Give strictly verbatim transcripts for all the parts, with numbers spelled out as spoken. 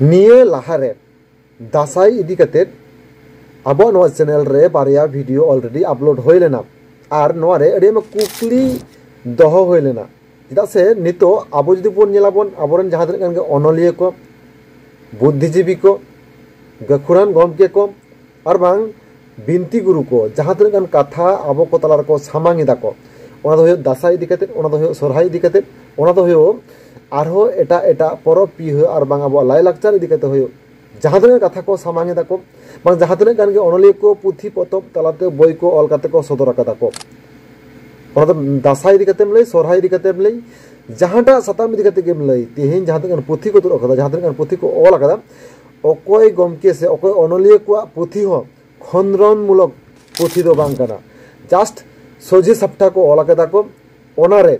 ᱱᱤᱭᱟᱹ ᱞᱟᱦᱟᱨᱮ ᱫᱟᱸᱥᱟᱭ ᱤᱫᱤ ᱠᱟᱛᱮᱫ ᱟᱵᱚᱣᱟᱜ ᱱᱚᱣᱟ ᱪᱮᱱᱮᱞ ᱨᱮ ᱵᱟᱨᱭᱟ ᱵᱷᱤᱰᱤᱭᱳ ᱚᱞᱨᱮᱰᱤ ᱟᱯᱞᱳᱰ ᱦᱩᱭ ᱞᱮᱱᱟ, ᱟᱨ ᱱᱚᱣᱟ ᱨᱮ ᱟᱹᱰᱤ ᱟᱭᱢᱟ ᱠᱩᱠᱞᱤ ᱫᱚᱦᱚ ᱦᱩᱭ ᱞᱮᱱᱟ᱾ ᱪᱮᱫᱟᱜ ᱥᱮ ᱱᱤᱛᱚᱜ ᱟᱵᱚ ᱡᱩᱫᱤ ᱵᱚᱱ ᱧᱮᱞᱟᱵᱚᱱ, ᱟᱵᱚᱨᱮᱱ ᱡᱟᱦᱟᱸ ᱛᱤᱱᱟᱹᱜ ᱜᱟᱱ ᱜᱮ ᱚᱱᱚᱞᱤᱭᱟᱹ ᱠᱚ, ᱵᱩᱫᱽᱫᱷᱤᱡᱤᱵᱤ ᱠᱚ, ᱜᱟᱹᱠᱷᱩᱲᱟᱱ ᱜᱚᱢᱠᱮ ᱠᱚ, ᱟᱨ ᱵᱟᱝ ᱵᱤᱱᱛᱤ ᱜᱩᱨᱩ ᱠᱚ, ᱡᱟᱦᱟᱸ ᱛᱤᱱᱟᱹᱜ ᱜᱟᱱ ᱠᱟᱛᱷᱟ ᱟᱵᱚ ᱠᱚ ᱛᱟᱞᱟ ᱨᱮᱠᱚ ᱥᱟᱢᱟᱝ ᱮᱫᱟ ᱠᱚ, ᱚᱱᱟ ᱫᱚ ᱦᱩᱭᱩᱜ ᱫᱟᱸᱥᱟᱭ ᱤᱫᱤ ᱠᱟᱛᱮᱫ, ᱚᱱᱟ ᱫᱚ ᱦᱩᱭᱩᱜ ᱥᱚᱨᱦᱟᱭ ᱤᱫᱤ ᱠᱟᱛᱮᱫ, ᱚᱱᱟ ᱫᱚ ᱦᱩᱭᱩᱜ ᱟᱨᱦᱚᱸ ᱮᱴᱟᱜ ᱮᱴᱟᱜ ᱯᱚᱨᱚᱵᱽ ᱯᱤᱦᱟᱹ ᱟᱨ ᱵᱟᱝ ᱟᱵᱚᱣᱟᱜ ᱞᱟᱭᱼᱞᱟᱠᱪᱟᱨ ᱤᱫᱤ ᱠᱟᱛᱮᱫ ᱦᱩᱭᱩᱜ, ᱡᱟᱦᱟᱸ ᱛᱤᱱᱟᱹᱜ ᱠᱟᱛᱷᱟ ᱠᱚ ᱥᱟᱢᱟᱝ ᱮᱫᱟ ᱠᱚ, ᱵᱟᱝ ᱡᱟᱦᱟᱸ ᱛᱤᱱᱟᱹᱜ ᱜᱟᱱ ᱜᱮ ᱚᱱᱚᱞᱤᱭᱟᱹ ᱠᱚ ᱯᱩᱛᱷᱤ ᱯᱚᱛᱚᱵ ᱛᱟᱞᱟᱛᱮ ᱵᱳᱭ ᱠᱚ ᱚᱞ ᱠᱟᱛᱮ ᱠᱚ ᱥᱚᱫᱚᱨ ᱟᱠᱟᱫᱟ ᱠᱚ, ᱚᱱᱟ ᱫᱚ ᱫᱟᱸᱥᱟᱭ ᱤᱫᱤ ᱠᱟᱛᱮᱢ ᱞᱟᱹᱭ, ᱥᱚᱨᱦᱟᱭ ᱤᱫᱤ ᱠᱟᱛᱮᱢ ᱞᱟᱹᱭ, ᱡᱟᱦᱟᱸᱴᱟᱜ ᱥᱟᱛᱟᱢ ᱤᱫᱤ ᱠᱟᱛᱮ ᱜᱮᱢ ᱞᱟᱹᱭ, ᱛᱮᱦᱮᱧ ᱡᱟᱦᱟᱸ ᱛᱤᱱᱟᱹᱜ ᱜᱟᱱ ᱯᱩᱛᱷᱤ ᱠᱚ ᱛᱩᱫ ᱟᱠᱟᱫᱟ, ᱡᱟᱦᱟᱸ ᱛᱤᱱᱟᱹᱜ ᱜᱟᱱ ᱯᱩᱛᱷᱤ ᱠᱚ ᱚᱞ ᱟᱠᱟᱫᱟ, ᱚᱠᱚᱭ ᱜᱚᱢᱠᱮ ᱥᱮ ᱚᱠᱚᱭ ᱚᱱᱚᱞᱤᱭᱟᱹ ᱠᱚᱣᱟᱜ ᱯᱩᱛᱷᱤ ᱦᱚᱸ ᱠᱷᱚᱸᱫᱽᱨᱚᱱᱢᱩᱞᱚᱠ ᱯᱩᱛᱷᱤ ᱫᱚ ᱵᱟᱝ ᱠᱟᱱᱟ᱾ ᱡᱟᱥᱴ ᱥᱚᱡᱷᱮ ᱥᱟᱯᱴᱟ ᱠᱚ ᱚᱞ ᱟᱠᱟᱫᱟ ᱠᱚ᱾ ᱚᱱᱟᱨᱮ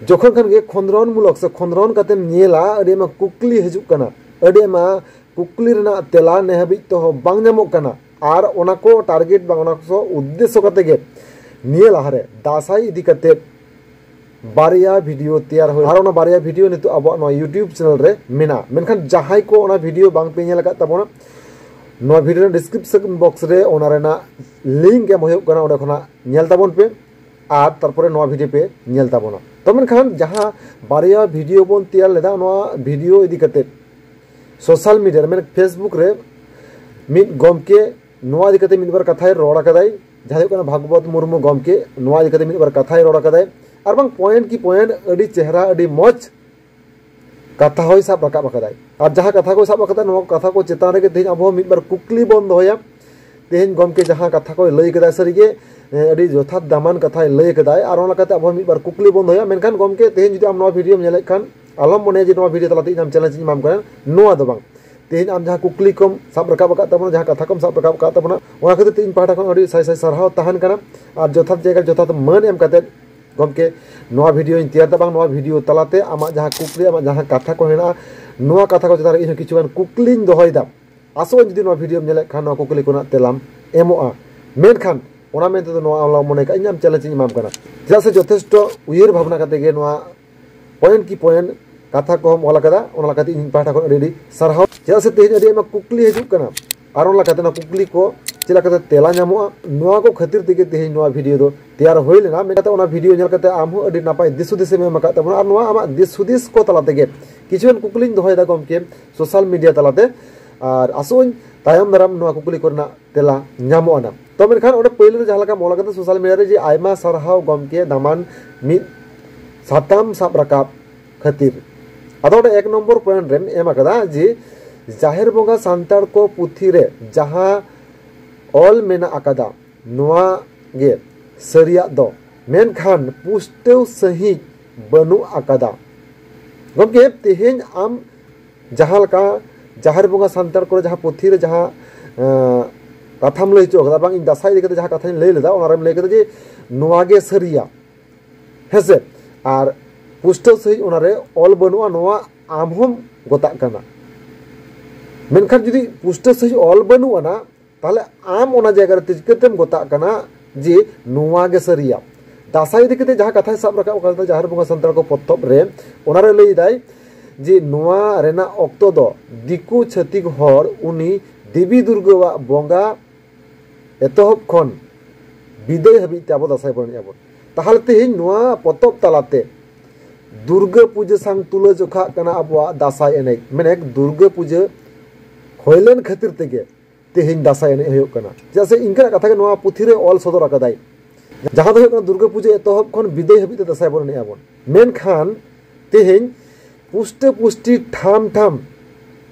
ᱡᱚᱠᱷᱚᱱ ᱠᱷᱟᱱ ᱜᱮ ᱠᱷᱚᱸᱫᱽᱨᱚᱱᱢᱩᱞᱚᱠ ᱥᱮ ᱠᱷᱚᱸᱫᱽᱨᱚᱱ ᱠᱟᱛᱮᱢ ᱧᱮᱞᱟ, ᱟᱹᱰᱤ ᱟᱭᱢᱟ ᱠᱩᱠᱞᱤ ᱦᱤᱡᱩᱜ ᱠᱟᱱᱟ, ᱟᱹᱰᱤ ᱟᱭᱢᱟ ᱠᱩᱠᱞᱤ ᱨᱮᱱᱟᱜ ᱛᱮᱞᱟ ᱱᱮ ᱦᱟᱹᱵᱤᱡ ᱛᱮᱦᱚᱸ ᱵᱟᱝ ᱧᱟᱢᱚᱜ ᱠᱟᱱᱟ᱾ ᱟᱨ ᱚᱱᱟ ᱠᱚ ᱴᱟᱨᱜᱮᱴ ᱵᱟᱝ, ᱚᱱᱟ ᱠᱚ ᱩᱫᱽᱫᱮᱥᱥᱚ ᱠᱟᱛᱮ ᱜᱮ ᱱᱤᱭᱟᱹ ᱞᱟᱦᱟᱨᱮ ᱫᱟᱸᱥᱟᱭ ᱤᱫᱤ ᱠᱟᱛᱮ ᱵᱟᱨᱭᱟ ᱵᱷᱤᱰᱤᱭᱳ ᱛᱮᱭᱟᱨ ᱦᱩᱭ, ᱟᱨ ᱚᱱᱟ ᱵᱟᱨᱭᱟ ᱵᱷᱤᱰᱤᱭᱳ ᱱᱤᱛᱚᱜ ᱟᱵᱚᱣᱟᱜ ᱱᱚᱣᱟ YouTube ᱪᱮᱱᱮᱞ ᱨᱮ ᱢᱮᱱᱟᱜᱼᱟ᱾ ᱢᱮᱱᱠᱷᱟᱱ ᱡᱟᱦᱟᱸᱭ ᱠᱚ ᱚᱱᱟ ᱵᱷᱤᱰᱤᱭᱳ ᱵᱟᱝ ᱯᱮ ᱧᱮᱞ ᱟᱠᱟᱫ ᱛᱟᱵᱚᱱᱟ, ᱱᱚᱣᱟ ᱵᱷᱤᱰᱤᱭᱳ ᱨᱮᱱᱟᱜ ᱰᱤᱥᱠᱨᱤᱯᱥᱚᱱ ᱵᱚᱠᱥ ᱨᱮ ᱚᱱᱟ ᱨᱮᱱᱟᱜ ᱞᱤᱝᱠ ᱮᱢ ᱦᱩᱭᱩᱜ ᱠᱟᱱᱟ, ᱚᱸᱰᱮ ᱠᱷᱚᱱᱟᱜ ᱧᱮᱞ ᱛᱟᱵᱚᱱ ᱯᱮ ᱟᱨ ᱛᱟᱨᱯᱚᱨᱮ ᱱᱚᱣᱟ ᱵᱷᱤᱰᱤᱭᱳ ᱯᱮ ᱧᱮᱞ ᱛᱟᱵᱚᱱᱟ᱾ ᱛᱚ ᱢᱮᱱᱠᱷᱟᱱ ᱡᱟᱦᱟᱸ ᱵᱟᱨᱭᱟ ᱵᱷᱤᱰᱤᱭᱳ ᱵᱚᱱ ᱛᱮᱭᱟᱨ ᱞᱮᱫᱟ, ᱱᱚᱣᱟ ᱵᱷᱤᱰᱤᱭᱳ ᱤᱫᱤ ᱠᱟᱛᱮ ᱥᱳᱥᱟᱞ ᱢᱤᱰᱤᱭᱟ ᱨᱮ, ᱢᱟᱱᱮ Facebook ᱨᱮ ᱢᱤᱫ ᱜᱚᱢᱠᱮ ᱱᱚᱣᱟ ᱤᱫᱤ ᱠᱟᱛᱮ ᱢᱤᱫ ᱵᱟᱨ ᱠᱟᱛᱷᱟᱭ ᱨᱚᱲ ᱟᱠᱟᱫᱟᱭ, ᱡᱟᱦᱟᱸ ᱦᱩᱭᱩᱜ ᱠᱟᱱᱟ ᱵᱷᱟᱜᱽᱵᱚᱛ ᱢᱩᱨᱢᱩ ᱜᱚᱢᱠᱮ, ᱱᱚᱣᱟ ᱤᱫᱤ ᱠᱟᱛᱮ ᱢᱤᱫ ᱵᱟᱨ ᱠᱟᱛᱷᱟᱭ ᱨᱚᱲ ᱟᱠᱟᱫᱟᱭ᱾ ᱟᱨ ᱵᱟᱝ ᱯᱚᱭᱮᱱᱴ ᱠᱤ ᱯᱚᱭᱮᱱᱴ ᱟᱹᱰᱤ ᱪᱮᱦᱨᱟ, ᱟᱹᱰᱤ ᱢᱚᱡᱽ ᱠᱟᱛᱷᱟ ᱦᱚᱸᱭ ᱥᱟᱵ ᱨᱟᱠᱟᱵ ᱟᱠᱟᱫᱟᱭ᱾ ᱟᱨ ᱡᱟᱦᱟᱸ ᱠᱟᱛᱷᱟ ᱠᱚᱭ ᱥᱟᱵ ᱟᱠᱟᱫᱟ, ᱱᱚᱣᱟ ᱠᱟᱛᱷᱟ ᱠᱚ ᱪᱮᱛᱟᱱ ᱨᱮᱜᱮ ᱛᱮᱦᱮᱧ ᱟᱵᱚ ᱦᱚᱸ ᱢᱤᱫ ᱵᱟᱨ ᱠᱩᱠᱞᱤ ᱵᱚᱱ ᱫᱚᱦᱚᱭᱟ᱾ ᱛᱮᱦᱮᱧ ᱜᱚᱢᱠᱮ ᱡᱟᱦᱟᱸ ᱠᱟᱛᱷᱟ ᱠᱚᱭ ᱞᱟᱹᱭ ᱠᱮᱫᱟ, ᱥᱟᱹᱨᱤᱜᱮ, ᱮ, ᱟᱹᱰᱤ ᱡᱚᱛᱷᱟᱛ ᱫᱟᱢᱟᱱ ᱠᱟᱛᱷᱟᱭ ᱞᱟᱹᱭ ᱠᱮᱫᱟᱭ᱾ ᱟᱨ ᱚᱱᱟ ᱞᱮᱠᱟᱛᱮ ᱟᱵᱚ ᱦᱚᱸ ᱢᱤᱫ ᱵᱟᱨ ᱠᱩᱠᱞᱤ ᱵᱚᱱ ᱫᱚᱦᱚᱭᱟ᱾ ᱢᱮᱱᱠᱷᱟᱱ ᱜᱚᱢᱠᱮ, ᱛᱮᱦᱮᱧ ᱡᱩᱫᱤ ᱟᱢ ᱱᱚᱣᱟ ᱵᱷᱤᱰᱤᱭᱳᱢ ᱧᱮᱞᱮᱫ ᱠᱷᱟᱱ, ᱟᱞᱚᱢ ᱢᱚᱱᱮᱭᱟ ᱡᱮ ᱱᱚᱣᱟ ᱵᱷᱤᱰᱤᱭᱳ ᱛᱟᱞᱟᱛᱮ ᱤᱧ ᱟᱢ ᱪᱮᱞᱮᱧᱡᱽ ᱤᱧ ᱮᱢᱟᱢ ᱠᱟᱱᱟ, ᱱᱚᱣᱟ ᱫᱚ ᱵᱟᱝ᱾ ᱛᱮᱦᱮᱧ ᱟᱢ ᱡᱟᱦᱟᱸ ᱠᱩᱠᱞᱤ ᱠᱚᱢ ᱥᱟᱵ ᱨᱟᱠᱟᱵ ᱟᱠᱟᱫ ᱛᱟᱵᱚᱱᱟ, ᱡᱟᱦᱟᱸ ᱠᱟᱛᱷᱟ ᱠᱚᱢ ᱥᱟᱵ ᱨᱟᱠᱟᱵ ᱟᱠᱟᱫ ᱛᱟᱵᱚᱱᱟ, ᱚᱱᱟ ᱠᱷᱟᱹᱛᱤᱨ ᱛᱮ ᱤᱧ ᱯᱟᱦᱴᱟ ᱠᱷᱚᱱ ᱟᱹᱰᱤ ᱥᱟᱭ ᱥᱟᱭ ᱥᱟᱨᱦᱟᱣ ᱛᱟᱦᱮᱱ ᱠᱟᱱᱟ᱾ ᱟᱨ ᱡᱚᱛᱷᱟᱛ ᱡᱟᱭᱜᱟ ᱨᱮ ᱡᱚᱛᱷᱟᱛ ᱢᱟᱹᱱ ᱮᱢ ᱠᱟᱛᱮᱫ ᱜᱚᱢᱠᱮ, ᱱᱚᱣᱟ ᱵᱷᱤᱰᱤᱭᱳᱧ ᱛᱮᱭᱟᱨ ᱫᱟ, ᱵᱟᱝ ᱱᱚᱣᱟ ᱵᱷᱤᱰᱤᱭᱳ ᱛᱟᱞᱟᱛᱮ ᱟᱢᱟᱜ ᱡᱟᱦᱟᱸ ᱠᱩᱠᱞᱤ, ᱟᱢᱟᱜ ᱡᱟᱦᱟᱸ ᱠᱟᱛᱷᱟ ᱠᱚ ᱦᱮᱱᱟᱜᱼᱟ, ᱱᱚᱣᱟ ᱠᱟᱛᱷᱟ ᱠᱚ ᱪᱮᱛᱟᱱ ᱨᱮ ᱤᱧᱦᱚᱸ ᱠᱤᱪᱷᱩᱜᱟᱱ ᱠᱩᱠᱞᱤᱧ ᱫᱚᱦᱚᱭᱮᱫᱟ᱾ ᱟᱥᱚᱜ ᱟᱹᱧ ᱡᱩᱫᱤ ᱱᱚᱣᱟ ᱵᱷᱤᱰᱤᱭᱳᱢ ᱧᱮᱞᱮᱫ ᱠᱷᱟᱱ, ᱱᱚᱣᱟ ᱠᱩᱠᱞᱤ ᱠᱚᱨᱮᱱᱟᱜ ᱛᱮᱞᱟᱢ ᱮᱢᱚᱜᱼᱟ᱾ ᱢᱮᱱᱠᱷᱟᱱ ᱚᱱᱟ ᱢᱮᱱᱛᱮ ᱫᱚ ᱱᱚᱣᱟ ᱟᱞᱚᱢ ᱢᱚᱱᱮ ᱠᱟᱜ ᱤᱧ ᱟᱢ ᱪᱮᱞᱮᱧᱡᱽ ᱤᱧ ᱮᱢᱟᱢ ᱠᱟᱱᱟ, ᱪᱮᱫᱟᱜ ᱥᱮ ᱡᱚᱛᱷᱮᱥᱴᱚ ᱩᱭᱦᱟᱹᱨ ᱵᱷᱟᱵᱽᱱᱟ ᱠᱟᱛᱮ ᱜᱮ ᱱᱚᱣᱟ ᱯᱚᱭᱮᱱᱴ ᱠᱤ ᱯᱚᱭᱮᱱᱴ ᱠᱟᱛᱷᱟ ᱠᱚᱦᱚᱸᱢ ᱚᱞ ᱟᱠᱟᱫᱟ, ᱚᱱᱟ ᱞᱮᱠᱟᱛᱮ ᱤᱧ ᱯᱟᱦᱴᱟ ᱠᱷᱚᱱ ᱟᱹᱰᱤ ᱟᱹᱰᱤ ᱥᱟᱨᱦᱟᱣ᱾ ᱪᱮᱫᱟᱜ ᱥᱮ ᱛᱮᱦᱮᱧ ᱟᱹᱰᱤ ᱟᱭᱢᱟ ᱠᱩᱠᱞᱤ ᱦᱤᱡᱩᱜ ᱠᱟᱱᱟ, ᱟᱨ ᱚᱱᱟ ᱞᱮᱠᱟᱛᱮ ᱚᱱᱟ ᱠᱩᱠᱞᱤ ᱠᱚ ᱪᱮᱫ ᱞᱮᱠᱟᱛᱮ ᱛᱮᱞᱟ ᱧᱟᱢᱚᱜᱼᱟ, ᱱᱚᱣᱟ ᱠᱚ ᱠᱷᱟᱹᱛᱤᱨ ᱛᱮᱜᱮ ᱛᱮᱦᱮᱧ ᱱᱚᱣᱟ ᱵᱷᱤᱰᱤᱭᱳ ᱫᱚ ᱛᱮᱭᱟᱨ ᱦᱩᱭ ᱞᱮᱱᱟ᱾ ᱢᱮᱱ ᱠᱟᱛᱮ ᱚᱱᱟ ᱵᱷᱤᱰᱤᱭᱳ ᱧᱮᱞ ᱠᱟᱛᱮ ᱟᱢ ᱦᱚᱸ ᱟᱹᱰᱤ ᱱᱟᱯᱟᱭ ᱫᱤᱥ ᱦᱩᱫᱤᱥ ᱮᱢ ᱮᱢ ᱟᱠᱟᱫ ᱛᱟᱵᱚᱱᱟ, ᱟᱨ ᱱᱚᱣᱟ ᱟᱢᱟᱜ ᱫᱤᱥ ᱦᱩᱫᱤᱥ ᱠᱚ ᱛᱟᱞᱟ ᱛᱮᱜᱮ ᱠᱤᱪᱷᱩᱜᱟᱱ ᱠᱩᱠᱞᱤᱧ ᱫᱚᱦᱚᱭᱮᱫᱟ ᱜᱚᱢᱠᱮ ᱥᱳᱥᱟᱞ ᱢᱤᱰᱤᱭᱟ ᱛᱟᱞᱟᱛᱮ, ᱟᱨ ᱟᱥᱚᱜ ᱟᱹᱧ ᱛᱟᱭᱚᱢ ᱫᱟᱨᱟᱢ ᱱᱚᱣᱟ ᱠᱩᱠᱞᱤ ᱠᱚᱨᱮᱱᱟᱜ ᱛᱮᱞᱟ ᱧᱟᱢᱚᱜᱼᱟ ᱱᱟᱜ᱾ ᱛᱚ ᱢᱮᱱᱠᱷᱟᱱ ᱚᱸᱰᱮ ᱯᱳᱭᱞᱳ ᱨᱮ ᱡᱟᱦᱟᱸ ᱞᱮᱠᱟᱢ ᱚᱞ ᱟᱠᱟᱫᱟ ᱥᱳᱥᱟᱞ ᱢᱤᱰᱤᱭᱟ ᱨᱮ, ᱡᱮ ᱟᱭᱢᱟ ᱥᱟᱨᱦᱟᱣ ᱜᱚᱢᱠᱮ ᱫᱟᱢᱟᱱ ᱢᱤᱫ ᱥᱟᱛᱟᱢ ᱥᱟᱵ ᱨᱟᱠᱟᱵ ᱠᱷᱟᱹᱛᱤᱨ᱾ ᱟᱫᱚ ᱚᱸᱰᱮ ᱮᱠ ᱱᱚᱢᱵᱚᱨ ᱯᱚᱭᱮᱱᱴ ᱨᱮᱢ ᱮᱢ ᱟᱠᱟᱫᱟ ᱡᱮ ᱡᱟᱦᱮᱨ ᱵᱚᱸᱜᱟ ᱥᱟᱱᱛᱟᱲ ᱠᱚ ᱯᱩᱛᱷᱤ ᱨᱮ ᱡᱟᱦᱟᱸ ᱚᱞ ᱢᱮᱱᱟᱜ ᱟᱠᱟᱫᱟ, ᱱᱚᱣᱟ ᱜᱮ ᱥᱟᱹᱨᱤᱭᱟᱜ ᱫᱚ, ᱢᱮᱱᱠᱷᱟᱱ ᱯᱩᱥᱴᱟᱹᱣ ᱥᱟᱺᱦᱤᱡ ᱵᱟᱹᱱᱩᱜ ᱟᱠᱟᱫᱟ᱾ ᱜᱚᱢᱠᱮ, ᱛᱮᱦᱮᱧ ᱟᱢ ᱡᱟᱦᱟᱸ ᱞᱮᱠᱟ ᱡᱟᱦᱮᱨ ᱵᱚᱸᱜᱟ ᱥᱟᱱᱛᱟᱲ ᱠᱚᱨᱮ ᱡᱟᱦᱟᱸ ᱯᱩᱛᱷᱤ ᱨᱮ ᱡᱟᱦᱟᱸ, ᱮᱸ, ᱠᱟᱛᱷᱟᱢ ᱞᱟᱹᱭ ᱦᱚᱪᱚ ᱠᱟᱫᱟ, ᱵᱟᱝ, ᱤᱧ ᱫᱟᱸᱥᱟᱭ ᱤᱫᱤ ᱠᱟᱛᱮ ᱡᱟᱦᱟᱸ ᱠᱟᱛᱷᱟᱧ ᱞᱟᱹᱭ ᱞᱮᱫᱟ, ᱚᱱᱟᱨᱮᱢ ᱞᱟᱹᱭ ᱠᱮᱫᱟ ᱡᱮ ᱱᱚᱣᱟ ᱜᱮ ᱥᱟᱹᱨᱤᱭᱟ, ᱦᱮᱸᱥᱮ? ᱟᱨ ᱯᱩᱥᱴᱟᱹᱣ ᱥᱟᱺᱦᱤᱡ ᱚᱱᱟᱨᱮ ᱚᱞ ᱵᱟᱹᱱᱩᱜᱼᱟ, ᱱᱚᱣᱟ ᱟᱢ ᱦᱚᱸᱢ ᱜᱚᱛᱟᱜ ᱠᱟᱱᱟ᱾ ᱢᱮᱱᱠᱷᱟᱱ ᱡᱩᱫᱤ ᱯᱩᱥᱴᱟᱹᱣ ᱥᱟᱺᱦᱤᱡ ᱚᱞ ᱵᱟᱹᱱᱩᱜ ᱟᱱᱟ, ᱛᱟᱦᱞᱮ ᱟᱢ ᱚᱱᱟ ᱡᱟᱭᱜᱟ ᱨᱮ ᱪᱤᱠᱟᱹᱛᱮᱢ ᱜᱚᱛᱟᱜ ᱠᱟᱱᱟ ᱡᱮ ᱱᱚᱣᱟ ᱜᱮ ᱥᱟᱹᱨᱤᱭᱟ? ᱫᱟᱸᱥᱟᱭ ᱤᱫᱤ ᱠᱟᱛᱮ ᱡᱟᱦᱟᱸ ᱠᱟᱛᱷᱟᱭ ᱥᱟᱵ ᱨᱟᱠᱟᱵ ᱟᱠᱟᱫᱟ ᱡᱟᱦᱮᱨ ᱵᱚᱸᱜᱟ ᱥᱟᱱᱛᱟᱲ ᱠᱚ ᱯᱚᱛᱚᱵ ᱨᱮ, ᱚᱱᱟᱨᱮ ᱞᱟᱹᱭ ᱮᱫᱟᱭ ᱡᱮ ᱱᱚᱣᱟ ᱨᱮᱱᱟᱜ ᱚᱠᱛᱚ ᱫᱚ ᱫᱤᱠᱩ ᱪᱷᱟᱹᱛᱤᱠ ᱦᱚᱲ ᱩᱱᱤ ᱫᱮᱵᱤ ᱫᱩᱨᱜᱟᱹᱣᱟᱜ ᱵᱚᱸᱜᱟ ᱮᱛᱚᱦᱚᱵ ᱠᱷᱚᱱ ᱵᱤᱫᱟᱹᱭ ᱦᱟᱹᱵᱤᱡ ᱛᱮ ᱟᱵᱚ ᱫᱟᱸᱥᱟᱭ ᱵᱚᱱ ᱮᱱᱮᱡ ᱟᱵᱚᱱ᱾ ᱛᱟᱦᱚᱞᱮ ᱛᱮᱦᱮᱧ ᱱᱚᱣᱟ ᱯᱚᱛᱚᱵ ᱛᱟᱞᱟᱛᱮ ᱫᱩᱨᱜᱟᱹ ᱯᱩᱡᱟᱹ ᱥᱟᱝ ᱛᱩᱞᱟᱹ ᱡᱚᱠᱷᱟᱜ ᱠᱟᱱᱟ ᱟᱵᱚᱣᱟᱜ ᱫᱟᱸᱥᱟᱭ ᱮᱱᱮᱡ, ᱢᱮᱱᱮᱠ ᱫᱩᱨᱜᱟᱹ ᱯᱩᱡᱟᱹ ᱦᱩᱭ ᱞᱮᱱ ᱠᱷᱟᱹᱛᱤᱨ ᱛᱮᱜᱮ ᱛᱮᱦᱮᱧ ᱫᱟᱸᱥᱟᱭ ᱮᱱᱮᱡ ᱦᱩᱭᱩᱜ ᱠᱟᱱᱟ᱾ ᱪᱮᱫᱟᱜ ᱥᱮ ᱤᱱᱠᱟᱹᱱᱟᱜ ᱠᱟᱛᱷᱟ ᱜᱮ ᱱᱚᱣᱟ ᱯᱩᱛᱷᱤ ᱨᱮ ᱚᱞ ᱥᱚᱫᱚᱨ ᱟᱠᱟᱫᱟᱭ, ᱡᱟᱦᱟᱸ ᱫᱚ ᱦᱩᱭᱩᱜ ᱠᱟᱱᱟ ᱫᱩᱨᱜᱟᱹ ᱯᱩᱡᱟᱹ ᱮᱛᱚᱦᱚᱵ ᱠᱷᱚᱱ ᱵᱤᱫᱟᱹᱭ ᱦᱟᱹᱵᱤᱡ ᱛᱮ ᱫᱟᱸᱥᱟᱭ ᱵᱚᱱ ᱮᱱᱮᱡ ᱟᱵᱚᱱ᱾ ᱢᱮᱱᱠᱷᱟᱱ ᱛᱮᱦᱮᱧ ᱯᱩᱥᱴᱟᱹ ᱯᱩᱥᱴᱤ ᱴᱷᱟᱢ ᱴᱷᱟᱢ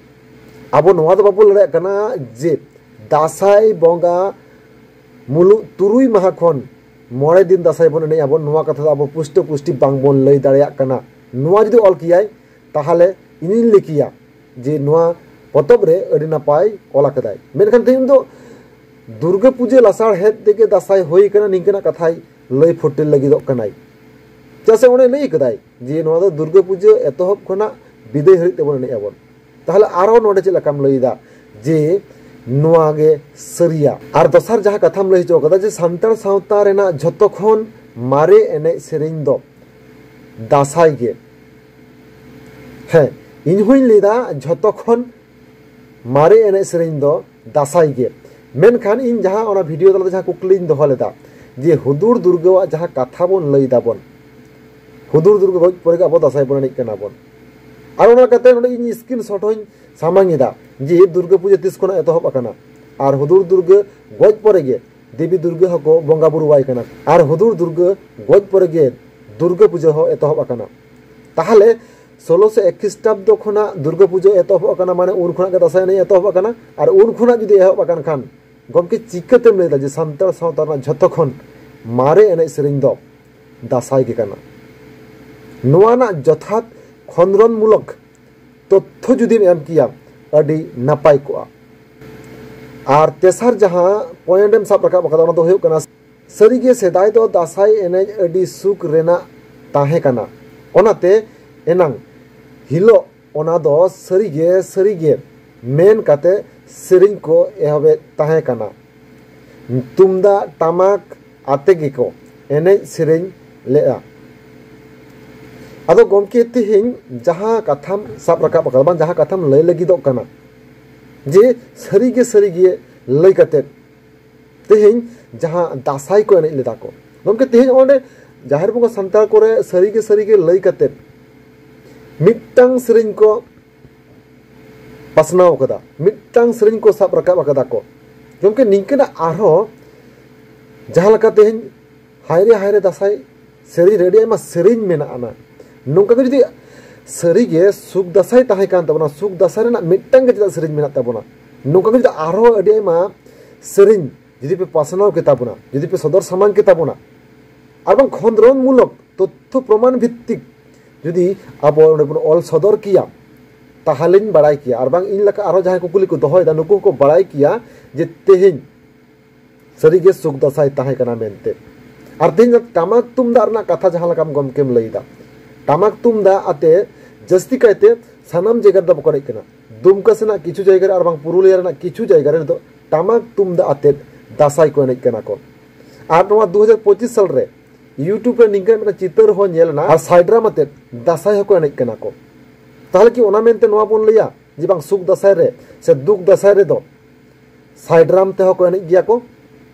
ᱟᱵᱚ ᱱᱚᱣᱟ ᱫᱚ ᱵᱟᱵᱚᱱ ᱞᱟᱹᱭ ᱫᱟᱲᱮᱭᱟᱜ ᱠᱟᱱᱟ ᱡᱮ ᱫᱟᱸᱥᱟᱭ ᱵᱚᱸᱜᱟ ᱢᱩᱞᱩᱜ ᱛᱩᱨᱩᱭ ᱢᱟᱦᱟ ᱠᱷᱚᱱ ᱢᱚᱬᱮ ᱫᱤᱱ ᱫᱟᱸᱥᱟᱭ ᱵᱚᱱ ᱮᱱᱮᱡ ᱟᱵᱚᱱ, ᱱᱚᱣᱟ ᱠᱟᱛᱷᱟ ᱫᱚ ᱟᱵᱚ ᱯᱩᱥᱴᱟᱹ ᱯᱩᱥᱴᱤ ᱵᱟᱝᱵᱚᱱ ᱞᱟᱹᱭ ᱫᱟᱲᱮᱭᱟᱜ ᱠᱟᱱᱟ᱾ ᱱᱚᱣᱟ ᱡᱩᱫᱤ ᱚᱞ ᱠᱮᱭᱟᱭ, ᱛᱟᱦᱚᱞᱮ ᱤᱧᱤᱧ ᱞᱟᱹᱭ ᱠᱮᱭᱟ ᱡᱮ ᱱᱚᱣᱟ ᱯᱚᱛᱚᱵ ᱨᱮ ᱟᱹᱰᱤ ᱱᱟᱯᱟᱭ ᱚᱞ ᱟᱠᱟᱫᱟᱭ᱾ ᱢᱮᱱᱠᱷᱟᱱ ᱛᱮᱦᱮᱧ ᱫᱚ ᱫᱩᱨᱜᱟᱹ ᱯᱩᱡᱟᱹ ᱞᱟᱥᱟᱲᱦᱮᱫ ᱛᱮᱜᱮ ᱫᱟᱸᱥᱟᱭ ᱦᱩᱭ ᱠᱟᱱᱟ, ᱱᱤᱝᱠᱟᱹᱱᱟᱜ ᱠᱟᱛᱷᱟᱭ ᱞᱟᱹᱭ ᱯᱷᱩᱴᱮᱞ ᱞᱟᱹᱜᱤᱫᱚᱜ ᱠᱟᱱᱟᱭ᱾ ᱪᱮᱫᱟᱜ ᱥᱮ ᱚᱸᱰᱮ ᱞᱟᱹᱭ ᱠᱟᱫᱟᱭ ᱡᱮ ᱱᱚᱣᱟ ᱫᱚ ᱫᱩᱨᱜᱟᱹ ᱯᱩᱡᱟᱹ ᱮᱛᱚᱦᱚᱵ ᱠᱷᱚᱱᱟᱜ ᱵᱤᱫᱟᱹᱭ ᱦᱟᱹᱨᱤᱡ ᱛᱮᱵᱚᱱ ᱮᱱᱮᱡ ᱟᱵᱚᱱ᱾ ᱛᱟᱦᱚᱞᱮ ᱟᱨᱚ ᱱᱚᱰᱮ ᱪᱮᱫ ᱞᱮᱠᱟᱢ ᱞᱟᱹᱭ ᱮᱫᱟ ᱡᱮ ᱱᱚᱣᱟ ᱜᱮ ᱥᱟᱹᱨᱤᱭᱟ? ᱟᱨ ᱫᱚᱥᱟᱨ ᱡᱟᱦᱟᱸ ᱠᱟᱛᱷᱟᱢ ᱞᱟᱹᱭ ᱦᱚᱪᱚ ᱠᱟᱫᱟ ᱡᱮ ᱥᱟᱱᱛᱟᱲ ᱥᱟᱶᱛᱟ ᱨᱮᱱᱟᱜ ᱡᱷᱚᱛᱚ ᱠᱷᱚᱱ ᱢᱟᱨᱮ ᱮᱱᱮᱡ ᱥᱮᱨᱮᱧ ᱫᱚ ᱫᱟᱸᱥᱟᱭ ᱜᱮ᱾ ᱦᱮᱸ, ᱤᱧ ᱦᱚᱧ ᱞᱟᱹᱭᱫᱟ ᱡᱷᱚᱛᱚ ᱠᱷᱚᱱ ᱢᱟᱨᱮ ᱮᱱᱮᱡ ᱥᱮᱨᱮᱧ ᱫᱚ ᱫᱟᱸᱥᱟᱭ ᱜᱮ᱾ ᱢᱮᱱᱠᱷᱟᱱ ᱤᱧ ᱡᱟᱦᱟᱸ ᱚᱱᱟ ᱵᱷᱤᱰᱤᱭᱳ ᱛᱟᱞᱟᱛᱮ ᱡᱟᱦᱟᱸ ᱠᱩᱠᱞᱤᱧ ᱫᱚᱦᱚ ᱞᱮᱫᱟ, ᱡᱮ ᱦᱩᱫᱩᱲ ᱫᱩᱨᱜᱟᱹᱣᱟᱜ ᱡᱟᱦᱟᱸ ᱠᱟᱛᱷᱟ ᱵᱚᱱ ᱞᱟᱹᱭ ᱫᱟᱵᱚᱱ, ᱦᱩᱫᱩᱲ ᱫᱩᱨᱜᱟᱹ ᱜᱚᱡ ᱯᱚᱨᱮ ᱜᱮ ᱟᱵᱚ ᱫᱟᱸᱥᱟᱭ ᱵᱚᱱ ᱮᱱᱮᱡ ᱠᱟᱱᱟ ᱵᱚᱱ᱾ ᱟᱨ ᱚᱱᱟ ᱠᱟᱛᱮ ᱱᱚᱰᱮ ᱤᱧ ᱥᱠᱨᱤᱱ ᱥᱚᱴ ᱦᱚᱧ ᱥᱟᱢᱟᱝ ᱮᱫᱟ ᱡᱮ ᱫᱩᱨᱜᱟᱹ ᱯᱩᱡᱟᱹ ᱛᱤᱥ ᱠᱷᱚᱱᱟᱜ ᱮᱛᱚᱦᱚᱵ ᱟᱠᱟᱱᱟ᱾ ᱟᱨ ᱦᱩᱫᱩᱲ ᱫᱩᱨᱜᱟᱹ ᱜᱚᱡ ᱯᱚᱨᱮ ᱜᱮ ᱫᱮᱵᱤ ᱫᱩᱨᱜᱟᱹ ᱦᱚᱸᱠᱚ ᱵᱚᱸᱜᱟ ᱵᱩᱨᱩᱣᱟᱭ ᱠᱟᱱᱟ᱾ ᱟᱨ ᱦᱩᱫᱩᱲ ᱫᱩᱨᱜᱟᱹ ᱜᱚᱡ ᱯᱚᱨᱮ ᱜᱮ ᱫᱩᱨᱜᱟᱹ ᱯᱩᱡᱟᱹ ᱦᱚᱸ ᱮᱛᱚᱦᱚᱵ ᱟᱠᱟᱱᱟ᱾ ᱛᱟᱦᱚᱞᱮ ᱥᱳᱞᱳᱥᱚ ᱮᱠ ᱠᱷᱨᱤᱥᱴᱟᱵᱫᱚ ᱠᱷᱚᱱᱟᱜ ᱫᱩᱨᱜᱟᱹ ᱯᱩᱡᱟᱹ ᱮᱛᱚᱦᱚᱵ ᱟᱠᱟᱱᱟ, ᱢᱟᱱᱮ ᱩᱱ ᱠᱷᱚᱱᱟᱜ ᱜᱮ ᱫᱟᱸᱥᱟᱭ ᱮᱱᱮᱡ ᱮᱛᱚᱦᱚᱵ ᱟᱠᱟᱱᱟ᱾ ᱟᱨ ᱩᱱ ᱠᱷᱚᱱᱟᱜ ᱡᱩᱫᱤ ᱮᱦᱚᱵ ᱟᱠᱟᱱ ᱠᱷᱟᱱ, ᱜᱚᱢᱠᱮ, ᱪᱤᱠᱟᱹᱛᱮᱢ ᱞᱟᱹᱭ ᱫᱟ ᱡᱮ ᱥᱟᱱᱛᱟᱲ ᱥᱟᱶᱛᱟ ᱨᱮᱱᱟᱜ ᱡᱷᱚᱛᱚ ᱠᱷᱚᱱ ᱢᱟᱨᱮ ᱮᱱᱮᱡ ᱥᱮᱨᱮᱧ ᱫᱚ ᱫᱟᱸᱥᱟᱭ ᱜᱮ ᱠᱟᱱᱟ? ᱱᱚᱣᱟ ᱨᱮᱱᱟᱜ ᱡᱚᱛᱷᱟᱛ ᱠᱷᱚᱸᱫᱽᱨᱚᱱ ᱢᱩᱞᱚᱠ ᱛᱚᱛᱛᱷᱚ ᱡᱩᱫᱤᱢ ᱮᱢ ᱠᱮᱭᱟ, ᱟᱹᱰᱤ ᱱᱟᱯᱟᱭ ᱠᱚᱜᱼᱟ᱾ ᱟᱨ ᱛᱮᱥᱟᱨ ᱡᱟᱦᱟᱸ ᱯᱚᱭᱮᱱᱴ ᱮᱢ ᱥᱟᱵ ᱨᱟᱠᱟᱵ ᱟᱠᱟᱫᱟ, ᱚᱱᱟ ᱫᱚ ᱦᱩᱭᱩᱜ ᱠᱟᱱᱟ, ᱥᱟᱹᱨᱤᱜᱮ ᱥᱮᱫᱟᱭ ᱫᱚ ᱫᱟᱸᱥᱟᱭ ᱮᱱᱮᱡ ᱟᱹᱰᱤ ᱥᱩᱠ ᱨᱮᱱᱟᱜ ᱛᱟᱦᱮᱸ ᱠᱟᱱᱟ᱾ ᱚᱱᱟᱛᱮ ᱮᱱᱟᱝ ᱦᱤᱞᱳᱜ ᱚᱱᱟ ᱫᱚ ᱥᱟᱹᱨᱤᱜᱮ, ᱥᱟᱹᱨᱤᱜᱮ ᱢᱮᱱ ᱠᱟᱛᱮ ᱥᱮᱨᱮᱧ ᱠᱚ ᱮᱦᱚᱵᱮᱫ ᱛᱟᱦᱮᱸ ᱠᱟᱱᱟ᱾ ᱛᱩᱢᱫᱟᱜ ᱴᱟᱢᱟᱠ ᱟᱛᱮ ᱜᱮᱠᱚ ᱮᱱᱮᱡ ᱥᱮᱨᱮᱧ ᱞᱮᱫᱼᱟ᱾ ᱟᱫᱚ ᱜᱚᱢᱠᱮ, ᱛᱮᱦᱮᱧ ᱡᱟᱦᱟᱸ ᱠᱟᱛᱷᱟᱢ ᱥᱟᱵ ᱨᱟᱠᱟᱵ ᱟᱠᱟᱫᱟ, ᱵᱟᱝ, ᱡᱟᱦᱟᱸ ᱠᱟᱛᱷᱟᱢ ᱞᱟᱹᱭ ᱞᱟᱹᱜᱤᱫᱚᱜ ᱠᱟᱱᱟ, ᱡᱮ ᱥᱟᱹᱨᱤᱜᱮ, ᱥᱟᱹᱨᱤᱜᱮ ᱞᱟᱹᱭ ᱠᱟᱛᱮᱫ ᱛᱮᱦᱮᱧ ᱡᱟᱦᱟᱸ ᱫᱟᱸᱥᱟᱭ ᱠᱚ ᱮᱱᱮᱡ ᱞᱮᱫᱟ ᱠᱚ, ᱜᱚᱢᱠᱮ, ᱛᱮᱦᱮᱧ ᱚᱸᱰᱮ ᱡᱟᱦᱮᱨ ᱵᱚᱸᱜᱟ ᱥᱟᱱᱛᱟᱲ ᱠᱚᱨᱮ ᱥᱟᱹᱨᱤᱜᱮ, ᱥᱟᱹᱨᱤᱜᱮ ᱞᱟᱹᱭ ᱠᱟᱛᱮᱫ ᱢᱤᱫᱴᱟᱝ ᱥᱮᱨᱮᱧ ᱠᱚ ᱯᱟᱥᱱᱟᱣ ᱠᱟᱫᱟ, ᱢᱤᱫᱴᱟᱝ ᱥᱮᱨᱮᱧ ᱠᱚ ᱥᱟᱵ ᱨᱟᱠᱟᱵ ᱟᱠᱟᱫᱟ ᱠᱚ᱾ ᱜᱚᱢᱠᱮ, ᱱᱤᱝᱠᱟᱹᱱᱟᱜ ᱟᱨᱦᱚᱸ ᱡᱟᱦᱟᱸ ᱞᱮᱠᱟ ᱛᱮᱦᱮᱧ ᱦᱟᱭᱨᱮ ᱦᱟᱭᱨᱮ ᱫᱟᱸᱥᱟᱭ ᱥᱮᱨᱮᱧ ᱨᱮ ᱟᱹᱰᱤ ᱟᱭᱢᱟ ᱥᱮᱨᱮᱧ ᱢᱮᱱᱟᱜᱼᱟ᱾ ᱱᱚᱝᱠᱟ ᱜᱮ ᱡᱩᱫᱤ ᱥᱟᱹᱨᱤᱜᱮ ᱥᱩᱠ ᱫᱟᱸᱥᱟᱭ ᱛᱟᱦᱮᱸ ᱠᱟᱱ ᱛᱟᱵᱚᱱᱟ, ᱥᱩᱠ ᱫᱟᱸᱥᱟᱭ ᱨᱮᱱᱟᱜ ᱢᱤᱫᱴᱟᱝ ᱜᱮ ᱪᱮᱫᱟᱜ ᱥᱮᱨᱮᱧ ᱢᱮᱱᱟᱜ ᱛᱟᱵᱚᱱᱟ, ᱱᱚᱝᱠᱟ ᱜᱮ ᱡᱩᱫᱤ ᱟᱨᱦᱚᱸ ᱟᱹᱰᱤ ᱟᱭᱢᱟ ᱥᱮᱨᱮᱧ ᱡᱩᱫᱤ ᱯᱮ ᱯᱟᱥᱱᱟᱣ ᱠᱮᱛᱟ ᱵᱚᱱᱟ, ᱡᱩᱫᱤ ᱯᱮ ᱥᱚᱫᱚᱨ ᱥᱟᱢᱟᱝ ᱠᱮᱛᱟ ᱵᱚᱱᱟ, ᱟᱨ ᱵᱟᱝ ᱠᱷᱚᱸᱫᱽᱨᱚᱱ ᱢᱩᱞᱚᱠ ᱛᱚᱛᱛᱷᱚ ᱯᱨᱚᱢᱟᱱ ᱵᱷᱤᱛᱛᱤᱠ ᱡᱩᱫᱤ ᱟᱵᱚ ᱚᱸᱰᱮ ᱵᱚᱱ ᱚᱞ ᱥᱚᱫᱚᱨ ᱠᱮᱭᱟ, ᱛᱟᱦᱚᱞᱮᱧ ᱵᱟᱲᱟᱭ ᱠᱮᱭᱟ᱾ ᱟᱨ ᱵᱟᱝ ᱤᱧ ᱞᱮᱠᱟ ᱟᱨᱦᱚᱸ ᱡᱟᱦᱟᱸᱭ ᱠᱩᱠᱞᱤ ᱠᱚ ᱫᱚᱦᱚᱭᱮᱫᱟ, ᱱᱩᱠᱩ ᱦᱚᱸᱠᱚ ᱵᱟᱲᱟᱭ ᱠᱮᱭᱟ ᱡᱮ ᱛᱮᱦᱮᱧ ᱥᱟᱹᱨᱤᱜᱮ ᱥᱩᱠ ᱫᱟᱸᱥᱟᱭ ᱛᱟᱦᱮᱸ ᱠᱟᱱᱟ ᱢᱮᱱᱛᱮ᱾ ᱟᱨ ᱛᱮᱦᱮᱧ ᱫᱚ ᱴᱟᱢᱟᱠ ᱛᱩᱢᱫᱟᱜ ᱨᱮᱱᱟᱜ ᱠᱟᱛᱷᱟ ᱡᱟᱦᱟᱸ ᱞᱮᱠᱟᱢ ᱜᱚᱢᱠᱮᱢ ᱞᱟᱹᱭ ᱮᱫᱟ, ᱴᱟᱢᱟᱠ ᱛᱩᱢᱫᱟᱜ ᱟᱛᱮ ᱡᱟᱹᱥᱛᱤ ᱠᱟᱭᱛᱮ ᱥᱟᱱᱟᱢ ᱡᱟᱭᱜᱟ ᱨᱮᱫᱚ ᱵᱟᱠᱚ ᱮᱱᱮᱡ ᱠᱟᱱᱟ᱾ ᱫᱩᱢᱠᱟ ᱥᱮᱱᱟᱜ ᱠᱤᱪᱷᱩ ᱡᱟᱭᱜᱟ ᱨᱮ ᱟᱨ ᱵᱟᱝ ᱯᱩᱨᱩᱞᱤᱭᱟᱹ ᱨᱮᱱᱟᱜ ᱠᱤᱪᱷᱩ ᱡᱟᱭᱜᱟ ᱨᱮ ᱱᱤᱛᱚᱜ ᱴᱟᱢᱟᱠ ᱛᱩᱢᱫᱟᱜ ᱟᱛᱮ ᱫᱟᱸᱥᱟᱭ ᱠᱚ ᱮᱱᱮᱡ ᱠᱟᱱᱟ ᱠᱚ᱾ ᱟᱨ ᱱᱚᱣᱟ ᱫᱩ ᱦᱟᱡᱟᱨ ᱯᱚᱸᱪᱤᱥ ᱥᱟᱞ ᱨᱮ YouTube ᱨᱮ ᱱᱤᱝᱠᱟᱹᱱ ᱢᱤᱫᱴᱟᱝ ᱪᱤᱛᱟᱹᱨ ᱦᱚᱸ ᱧᱮᱞ ᱮᱱᱟ, ᱟᱨ ᱥᱟᱭᱰᱨᱟᱢ ᱟᱛᱮ ᱫᱟᱸᱥᱟᱭ ᱦᱚᱸᱠᱚ ᱮᱱᱮᱡ ᱠᱟᱱᱟ ᱠᱚ᱾ ᱛᱟᱦᱚᱞᱮ ᱠᱤ ᱚᱱᱟ ᱢᱮᱱᱛᱮ ᱱᱚᱣᱟ ᱵᱚᱱ ᱞᱟᱹᱭᱟ ᱡᱮ ᱵᱟᱝ, ᱥᱩᱠ ᱫᱟᱸᱥᱟᱭ ᱨᱮ ᱥᱮ ᱫᱩᱠ ᱫᱟᱸᱥᱟᱭ ᱨᱮᱫᱚ ᱥᱟᱭ ᱰᱨᱟᱢ ᱛᱮᱦᱚᱸ ᱠᱚ ᱮᱱᱮᱡ ᱜᱮᱭᱟ ᱠᱚ?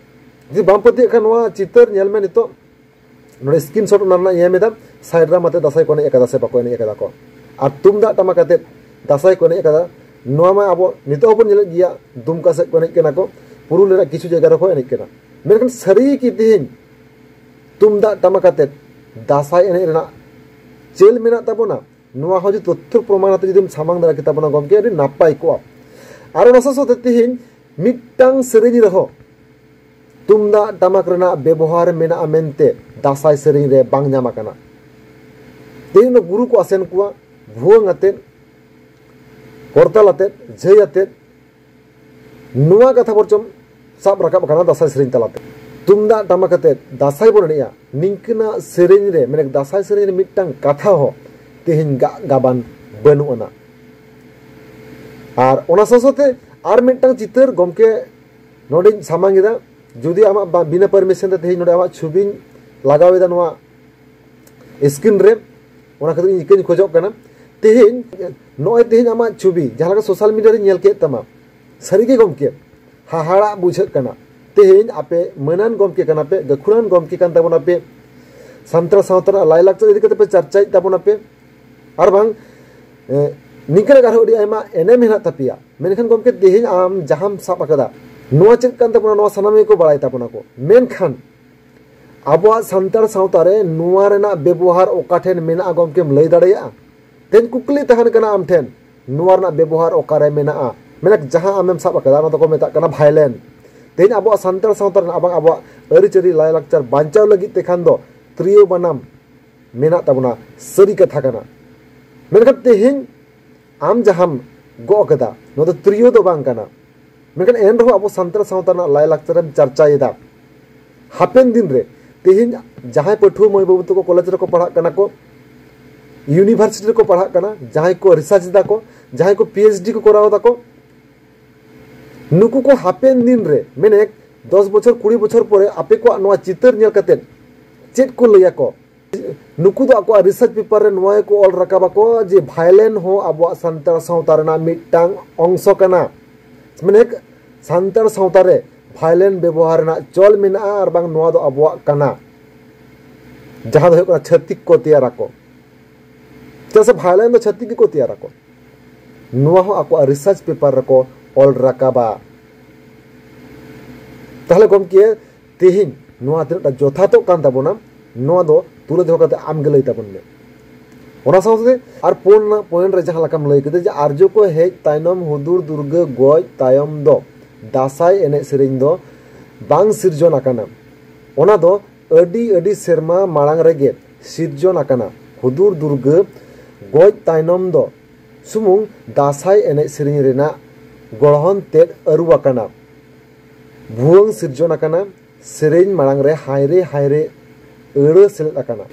ᱡᱩᱫᱤ ᱵᱟᱢ ᱯᱟᱹᱛᱭᱟᱹᱜ ᱠᱷᱟᱱ, ᱱᱚᱣᱟ ᱪᱤᱛᱟᱹᱨ ᱧᱮᱞ ᱢᱮ ᱱᱤᱛᱚᱜ, ᱱᱚᱰᱮ ᱥᱠᱨᱤᱱᱥᱚᱴ ᱚᱱᱟ ᱨᱮᱱᱟᱜ ᱤᱧ ᱮᱢ ᱮᱫᱟ᱾ ᱥᱟᱭ ᱰᱨᱟᱢ ᱟᱛᱮ ᱫᱟᱸᱥᱟᱭ ᱠᱚ ᱮᱱᱮᱡ ᱟᱠᱟᱫᱟ ᱥᱮ ᱵᱟᱠᱚ ᱮᱱᱮᱡ ᱟᱠᱟᱫᱟ ᱠᱚ, ᱟᱨ ᱛᱩᱢᱫᱟᱜ ᱴᱟᱢᱟᱠ ᱟᱛᱮ ᱫᱟᱸᱥᱟᱭ ᱠᱚ ᱮᱱᱮᱡ ᱟᱠᱟᱫᱟ, ᱱᱚᱣᱟ ᱢᱟ ᱟᱵᱚ ᱱᱤᱛᱚᱜ ᱦᱚᱸᱵᱚᱱ ᱧᱮᱞᱮᱫ ᱜᱮᱭᱟ, ᱫᱩᱢᱠᱟ ᱥᱮᱫ ᱠᱚ ᱮᱱᱮᱡ ᱠᱟᱱᱟ ᱠᱚ, ᱯᱩᱨᱩᱞᱤᱭᱟᱹ ᱨᱮᱱᱟᱜ ᱠᱤᱪᱷᱩ ᱡᱟᱭᱜᱟ ᱨᱮᱠᱚ ᱮᱱᱮᱡ ᱠᱟᱱᱟ᱾ ᱢᱮᱱᱠᱷᱟᱱ ᱥᱟᱹᱨᱤ ᱜᱮ ᱠᱤ ᱛᱮᱦᱮᱧ ᱛᱩᱢᱫᱟᱜ ᱴᱟᱢᱟᱠ ᱟᱛᱮ ᱫᱟᱸᱥᱟᱭ ᱮᱱᱮᱡ ᱨᱮᱱᱟᱜ ᱪᱟᱹᱞ ᱢᱮᱱᱟᱜ ᱛᱟᱵᱚᱱᱟ? ᱱᱚᱣᱟ ᱦᱚᱸ ᱡᱩᱫᱤ ᱛᱚᱛᱛᱷᱚ ᱯᱨᱚᱢᱟᱱ ᱟᱛᱮ ᱡᱩᱫᱤᱢ ᱥᱟᱢᱟᱝ ᱫᱟᱲᱮ ᱠᱮᱛᱟ ᱵᱚᱱᱟ ᱜᱚᱢᱠᱮ, ᱟᱹᱰᱤ ᱱᱟᱯᱟᱭ ᱠᱚᱜᱼᱟ᱾ ᱟᱨ ᱚᱱᱟ ᱥᱟᱶ ᱥᱟᱶᱛᱮ ᱛᱮᱦᱮᱧ ᱢᱤᱫᱴᱟᱝ ᱥᱮᱨᱮᱧ ᱨᱮᱦᱚᱸ ᱛᱩᱢᱫᱟᱜ ᱴᱟᱢᱟᱠ ᱨᱮᱱᱟᱜ ᱵᱮᱵᱚᱦᱟᱨ ᱢᱮᱱᱟᱜᱼᱟ ᱢᱮᱱᱛᱮ ᱫᱟᱸᱥᱟᱭ ᱥᱮᱨᱮᱧ ᱨᱮ ᱵᱟᱝ ᱧᱟᱢ ᱟᱠᱟᱱᱟ᱾ ᱛᱮᱦᱮᱧ ᱫᱚ ᱜᱩᱨᱩ ᱠᱚ ᱟᱥᱮᱱ ᱠᱚᱣᱟ, ᱵᱷᱩᱣᱟᱹᱝ ᱟᱛᱮᱫ, ᱠᱚᱨᱛᱟᱞ ᱟᱛᱮᱫ, ᱡᱷᱟᱹᱭ ᱟᱛᱮᱫ, ᱱᱚᱣᱟ ᱠᱟᱛᱷᱟ ᱵᱚᱨᱪᱚᱢ ᱥᱟᱵ ᱨᱟᱠᱟᱵ ᱟᱠᱟᱱᱟ ᱫᱟᱸᱥᱟᱭ ᱥᱮᱨᱮᱧ ᱛᱟᱞᱟᱛᱮ᱾ ᱛᱩᱢᱫᱟᱜ ᱴᱟᱢᱟᱠ ᱟᱛᱮᱫ ᱫᱟᱸᱥᱟᱭ ᱵᱚᱱ ᱮᱱᱮᱡᱼᱟ, ᱱᱤᱝᱠᱟᱹᱱᱟᱜ ᱥᱮᱨᱮᱧ ᱨᱮ, ᱢᱟᱱᱮ ᱫᱟᱸᱥᱟᱭ ᱥᱮᱨᱮᱧ ᱨᱮ ᱢᱤᱫᱴᱟᱝ ᱠᱟᱛᱷᱟ ᱦᱚᱸ ᱛᱮᱦᱮᱧ ᱜᱟᱜ ᱜᱟᱵᱟᱱ ᱵᱟᱹᱱᱩᱜ ᱟᱱᱟ᱾ ᱟᱨ ᱚᱱᱟ ᱥᱟᱶ ᱥᱟᱶᱛᱮ ᱟᱨ ᱢᱤᱫᱴᱟᱝ ᱪᱤᱛᱟᱹᱨ ᱜᱚᱢᱠᱮ ᱱᱚᱰᱮᱧ ᱥᱟᱢᱟᱝ ᱮᱫᱟ᱾ ᱡᱩᱫᱤ ᱟᱢᱟᱜ ᱵᱟ-, ᱵᱤᱱᱟᱹ ᱯᱟᱨᱢᱤᱥᱚᱱ ᱛᱮ ᱛᱮᱦᱮᱧ ᱱᱚᱰᱮ ᱟᱢᱟᱜ ᱪᱷᱚᱵᱤᱧ ᱞᱟᱜᱟᱣ ᱮᱫᱟ ᱱᱚᱣᱟ ᱥᱠᱨᱤᱱ ᱨᱮ, ᱚᱱᱟ ᱠᱷᱟᱹᱛᱤᱨ ᱤᱧ ᱤᱠᱟᱹᱧ ᱠᱷᱚᱡᱚᱜ ᱠᱟᱱᱟ᱾ ᱛᱮᱦᱮᱧ, ᱱᱚᱜᱼᱚᱭ ᱛᱮᱦᱮᱧ ᱟᱢᱟᱜ ᱪᱷᱚᱵᱤ ᱡᱟᱦᱟᱸ ᱞᱮᱠᱟ ᱥᱳᱥᱟᱞ ᱢᱤᱰᱤᱭᱟ ᱨᱮᱧ ᱧᱮᱞ ᱠᱮᱫ ᱛᱟᱢᱟ, ᱥᱟᱹᱨᱤᱜᱮ ᱜᱚᱢᱠᱮ, ᱦᱟᱦᱟᱲᱟᱜ ᱵᱩᱡᱷᱟᱹᱜ ᱠᱟᱱᱟ᱾ ᱛᱮᱦᱮᱧ ᱟᱯᱮ ᱢᱟᱹᱱᱟᱱ ᱜᱚᱢᱠᱮ ᱠᱟᱱᱟ ᱯᱮ, ᱜᱟᱹᱠᱷᱩᱲᱟᱱ ᱜᱚᱢᱠᱮ ᱠᱟᱱ ᱛᱟᱵᱚᱱᱟ ᱯᱮ, ᱥᱟᱱᱛᱟᱲ ᱥᱟᱶᱛᱟ ᱨᱮᱱᱟᱜ ᱞᱟᱭᱼᱞᱟᱠᱪᱟᱨ ᱤᱫᱤ ᱠᱟᱛᱮ ᱯᱮ ᱪᱟᱨᱪᱟᱭᱮᱫ ᱛᱟᱵᱚᱱᱟ ᱯᱮ, ᱟᱨ ᱵᱟᱝ, ᱮ, ᱱᱤᱝᱠᱟᱹᱱᱟᱜ ᱟᱨᱦᱚᱸ ᱟᱹᱰᱤ ᱟᱭᱢᱟ ᱮᱱᱮᱢ ᱦᱮᱱᱟᱜ ᱛᱟᱯᱮᱭᱟ᱾ ᱢᱮᱱᱠᱷᱟᱱ ᱜᱚᱢᱠᱮ, ᱛᱮᱦᱮᱧ ᱟᱢ ᱡᱟᱦᱟᱸᱢ ᱥᱟᱵ ᱟᱠᱟᱫᱟ, ᱱᱚᱣᱟ ᱪᱮᱫ ᱠᱟᱱ ᱛᱟᱵᱚᱱᱟ, ᱱᱚᱣᱟ ᱥᱟᱱᱟᱢ ᱜᱮᱠᱚ ᱵᱟᱲᱟᱭ ᱛᱟᱵᱚᱱᱟ ᱠᱚ᱾ ᱢᱮᱱᱠᱷᱟᱱ ᱟᱵᱚᱣᱟᱜ ᱥᱟᱱᱛᱟᱲ ᱥᱟᱶᱛᱟ ᱨᱮ ᱱᱚᱣᱟ ᱨᱮᱱᱟᱜ ᱵᱮᱵᱚᱦᱟᱨ ᱚᱠᱟ ᱴᱷᱮᱱ ᱢᱮᱱᱟᱜᱼᱟ ᱜᱚᱢᱠᱮᱢ ᱞᱟᱹᱭ ᱫᱟᱲᱮᱭᱟᱜᱼᱟ? ᱛᱮᱦᱮᱧ ᱠᱩᱠᱞᱤ ᱛᱟᱦᱮᱱ ᱠᱟᱱᱟ ᱟᱢ ᱴᱷᱮᱱ, ᱱᱚᱣᱟ ᱨᱮᱱᱟᱜ ᱵᱮᱵᱚᱦᱟᱨ ᱚᱠᱟᱨᱮ ᱢᱮᱱᱟᱜᱼᱟ? ᱢᱮᱱᱮᱠ ᱡᱟᱦᱟᱸ ᱟᱢᱮᱢ ᱥᱟᱵ ᱟᱠᱟᱫᱟ, ᱚᱱᱟ ᱫᱚᱠᱚ ᱢᱮᱛᱟᱜ ᱠᱟᱱᱟ ᱵᱷᱟᱭᱞᱮᱱ᱾ ᱛᱮᱦᱮᱧ ᱟᱵᱚᱣᱟᱜ ᱥᱟᱱᱛᱟᱲ ᱥᱟᱶᱛᱟ ᱨᱮᱱᱟᱜ ᱵᱟᱝ, ᱟᱵᱚᱣᱟᱜ ᱟᱹᱨᱤᱪᱟᱹᱞᱤ ᱞᱟᱭᱼᱞᱟᱠᱪᱟᱨ ᱵᱟᱧᱪᱟᱣ ᱞᱟᱹᱜᱤᱫ ᱛᱮᱠᱷᱟᱱ ᱫᱚ ᱛᱤᱨᱭᱳ ᱵᱟᱱᱟᱢ ᱢᱮᱱᱟᱜ ᱛᱟᱵᱚᱱᱟ, ᱥᱟᱹᱨᱤ ᱠᱟᱛᱷᱟ ᱠᱟᱱᱟ᱾ ᱢᱮᱱᱠᱷᱟᱱ ᱛᱮᱦᱮᱧ ᱟᱢ ᱡᱟᱦᱟᱸᱢ ᱜᱚᱜ ᱠᱟᱫᱟ, ᱱᱚᱣᱟ ᱫᱚ ᱛᱤᱨᱭᱳ ᱫᱚ ᱵᱟᱝ ᱠᱟᱱᱟ᱾ ᱢᱮᱱᱠᱷᱟᱱ ᱮᱱ ᱨᱮᱦᱚᱸ ᱟᱵᱚ ᱥᱟᱱᱛᱟᱲ ᱥᱟᱶᱛᱟ ᱨᱮᱱᱟᱜ ᱞᱟᱭᱼᱞᱟᱠᱪᱟᱨᱮᱢ ᱪᱟᱨᱪᱟᱭᱮᱫᱟ᱾ ᱦᱟᱯᱮᱱ ᱫᱤᱱ ᱨᱮ ᱛᱮᱦᱮᱧ ᱡᱟᱦᱟᱸᱭ ᱯᱟᱹᱴᱷᱩᱣᱟᱹ ᱢᱟᱹᱭ ᱵᱟᱹᱵᱩ ᱛᱟᱠᱚ ᱠᱚᱞᱮᱡᱽ ᱨᱮᱠᱚ ᱯᱟᱲᱦᱟᱜ ᱠᱟᱱᱟ ᱠᱚ, ᱤᱭᱩᱱᱤᱵᱷᱟᱨᱥᱤᱴᱤ ᱨᱮᱠᱚ ᱯᱟᱲᱦᱟᱜ ᱠᱟᱱᱟ, ᱡᱟᱦᱟᱸᱭ ᱠᱚ ᱨᱤᱥᱟᱨᱪ ᱫᱟᱠᱚ, ᱡᱟᱦᱟᱸᱭ ᱠᱚ ᱯᱤ ᱮᱭᱤᱪ ᱰᱤ ᱠᱚ ᱠᱚᱨᱟᱣ ᱫᱟᱠᱚ, ᱱᱩᱠᱩ ᱠᱚ ᱦᱟᱯᱮᱱ ᱫᱤᱱ ᱨᱮ, ᱢᱮᱱᱮᱠ ᱫᱚᱥ ᱵᱚᱪᱷᱚᱨ, ᱠᱩᱲᱤ ᱵᱚᱪᱷᱚᱨ ᱯᱚᱨᱮ ᱟᱯᱮ ᱠᱚᱣᱟᱜ ᱱᱚᱣᱟ ᱪᱤᱛᱟᱹᱨ ᱧᱮᱞ ᱠᱟᱛᱮᱫ ᱪᱮᱫ ᱠᱚ ᱞᱟᱹᱭᱟᱠᱚ? ᱱᱩᱠᱩ ᱫᱚ ᱟᱠᱚᱣᱟᱜ ᱨᱤᱥᱟᱨᱪ ᱯᱮᱯᱟᱨ ᱨᱮ ᱱᱚᱣᱟ ᱜᱮᱠᱚ ᱚᱞ ᱨᱟᱠᱟᱵ ᱟᱠᱚ ᱡᱮ ᱵᱷᱟᱭᱞᱮᱱ ᱦᱚᱸ ᱟᱵᱚᱣᱟᱜ ᱥᱟᱱᱛᱟᱲ ᱥᱟᱶᱛᱟ ᱨᱮᱱᱟᱜ ᱢᱤᱫᱴᱟᱝ ᱚᱝᱥᱚ ᱠᱟᱱᱟ᱾ ᱢᱟᱱᱮ ᱥᱟᱱᱛᱟᱲ ᱥᱟᱶᱛᱟ ᱨᱮ ᱵᱷᱟᱭᱞᱮᱱ ᱵᱮᱵᱚᱦᱟᱨ ᱨᱮᱱᱟᱜ ᱪᱚᱞ ᱢᱮᱱᱟᱜᱼᱟ, ᱟᱨ ᱵᱟᱝ ᱱᱚᱣᱟ ᱫᱚ ᱟᱵᱚᱣᱟᱜ ᱠᱟᱱᱟ, ᱡᱟᱦᱟᱸ ᱫᱚ ᱦᱩᱭᱩᱜ ᱠᱟᱱᱟ ᱪᱷᱟᱹᱛᱤᱠ ᱠᱚ ᱛᱮᱭᱟᱨ ᱟᱠᱚ᱾ ᱪᱮᱫᱟᱜ ᱥᱮ ᱵᱷᱟᱭᱞᱮᱱ ᱫᱚ ᱪᱷᱟᱹᱛᱤᱠ ᱜᱮᱠᱚ ᱛᱮᱭᱟᱨ ᱟᱠᱚ᱾ ᱱᱚᱣᱟ ᱦᱚᱸ ᱟᱠᱚᱣᱟᱜ ᱨᱤᱥᱟᱨᱪ ᱯᱮᱯᱟᱨ ᱨᱮᱠᱚ ᱚᱞ ᱨᱟᱠᱟᱵᱟ᱾ ᱛᱟᱦᱚᱞᱮ ᱜᱚᱢᱠᱮ, ᱛᱮᱦᱮᱧ ᱱᱚᱣᱟ ᱛᱤᱱᱟᱹᱜ ᱴᱟ ᱡᱚᱛᱷᱟᱛᱚᱜ ᱠᱟᱱ ᱛᱟᱵᱚᱱᱟ, ᱱᱚᱣᱟ ᱫᱚ ᱛᱩᱞᱟᱹ ᱫᱚᱦᱚ ᱠᱟᱛᱮ ᱟᱢ ᱜᱮ ᱞᱟᱹᱭ ᱛᱟᱵᱚᱱ ᱢᱮ᱾ ᱚᱱᱟ ᱥᱟᱶᱛᱮ ᱟᱨ ᱯᱩᱱ ᱨᱮᱱᱟᱜ ᱯᱚᱭᱮᱱᱴ ᱨᱮ ᱡᱟᱦᱟᱸ ᱞᱮᱠᱟᱢ ᱞᱟᱹᱭ ᱠᱮᱫᱟ ᱡᱮ ᱟᱨᱡᱚ ᱠᱚ ᱦᱮᱡ ᱛᱟᱭᱱᱚᱢ ᱦᱩᱫᱩᱲ ᱫᱩᱨᱜᱟᱹ ᱜᱚᱡ ᱛᱟᱭᱚᱢ ᱫᱚ ᱫᱟᱸᱥᱟᱭ ᱮᱱᱮᱡ ᱥᱮᱨᱮᱧ ᱫᱚ ᱵᱟᱝ ᱥᱤᱨᱡᱚᱱ ᱟᱠᱟᱱᱟ, ᱚᱱᱟ ᱫᱚ ᱟᱹᱰᱤ ᱟᱹᱰᱤ ᱥᱮᱨᱢᱟ ᱢᱟᱲᱟᱝ ᱨᱮᱜᱮ ᱥᱤᱨᱡᱚᱱ ᱟᱠᱟᱱᱟ᱾ ᱦᱩᱫᱩᱲ ᱫᱩᱨᱜᱟᱹ ᱜᱚᱡ ᱛᱟᱭᱱᱚᱢ ᱫᱚ ᱥᱩᱢᱩᱝ ᱫᱟᱸᱥᱟᱭ ᱮᱱᱮᱡ ᱥᱮᱨᱮᱧ ᱨᱮᱱᱟᱜ ᱜᱚᱲᱦᱚᱱ ᱛᱮᱫ ᱟᱹᱨᱩ ᱟᱠᱟᱱᱟ᱾ ᱵᱷᱩᱣᱟᱹᱝ ᱥᱤᱨᱡᱚᱱ ᱟᱠᱟᱱᱟ᱾ ᱥᱮᱨᱮᱧ ᱢᱟᱲᱟᱝ ᱨᱮ ᱦᱟᱭᱨᱮ ᱦᱟᱭᱨᱮ ᱟᱹᱲᱟᱹ ᱥᱮᱞᱮᱫ ᱟᱠᱟᱱᱟ᱾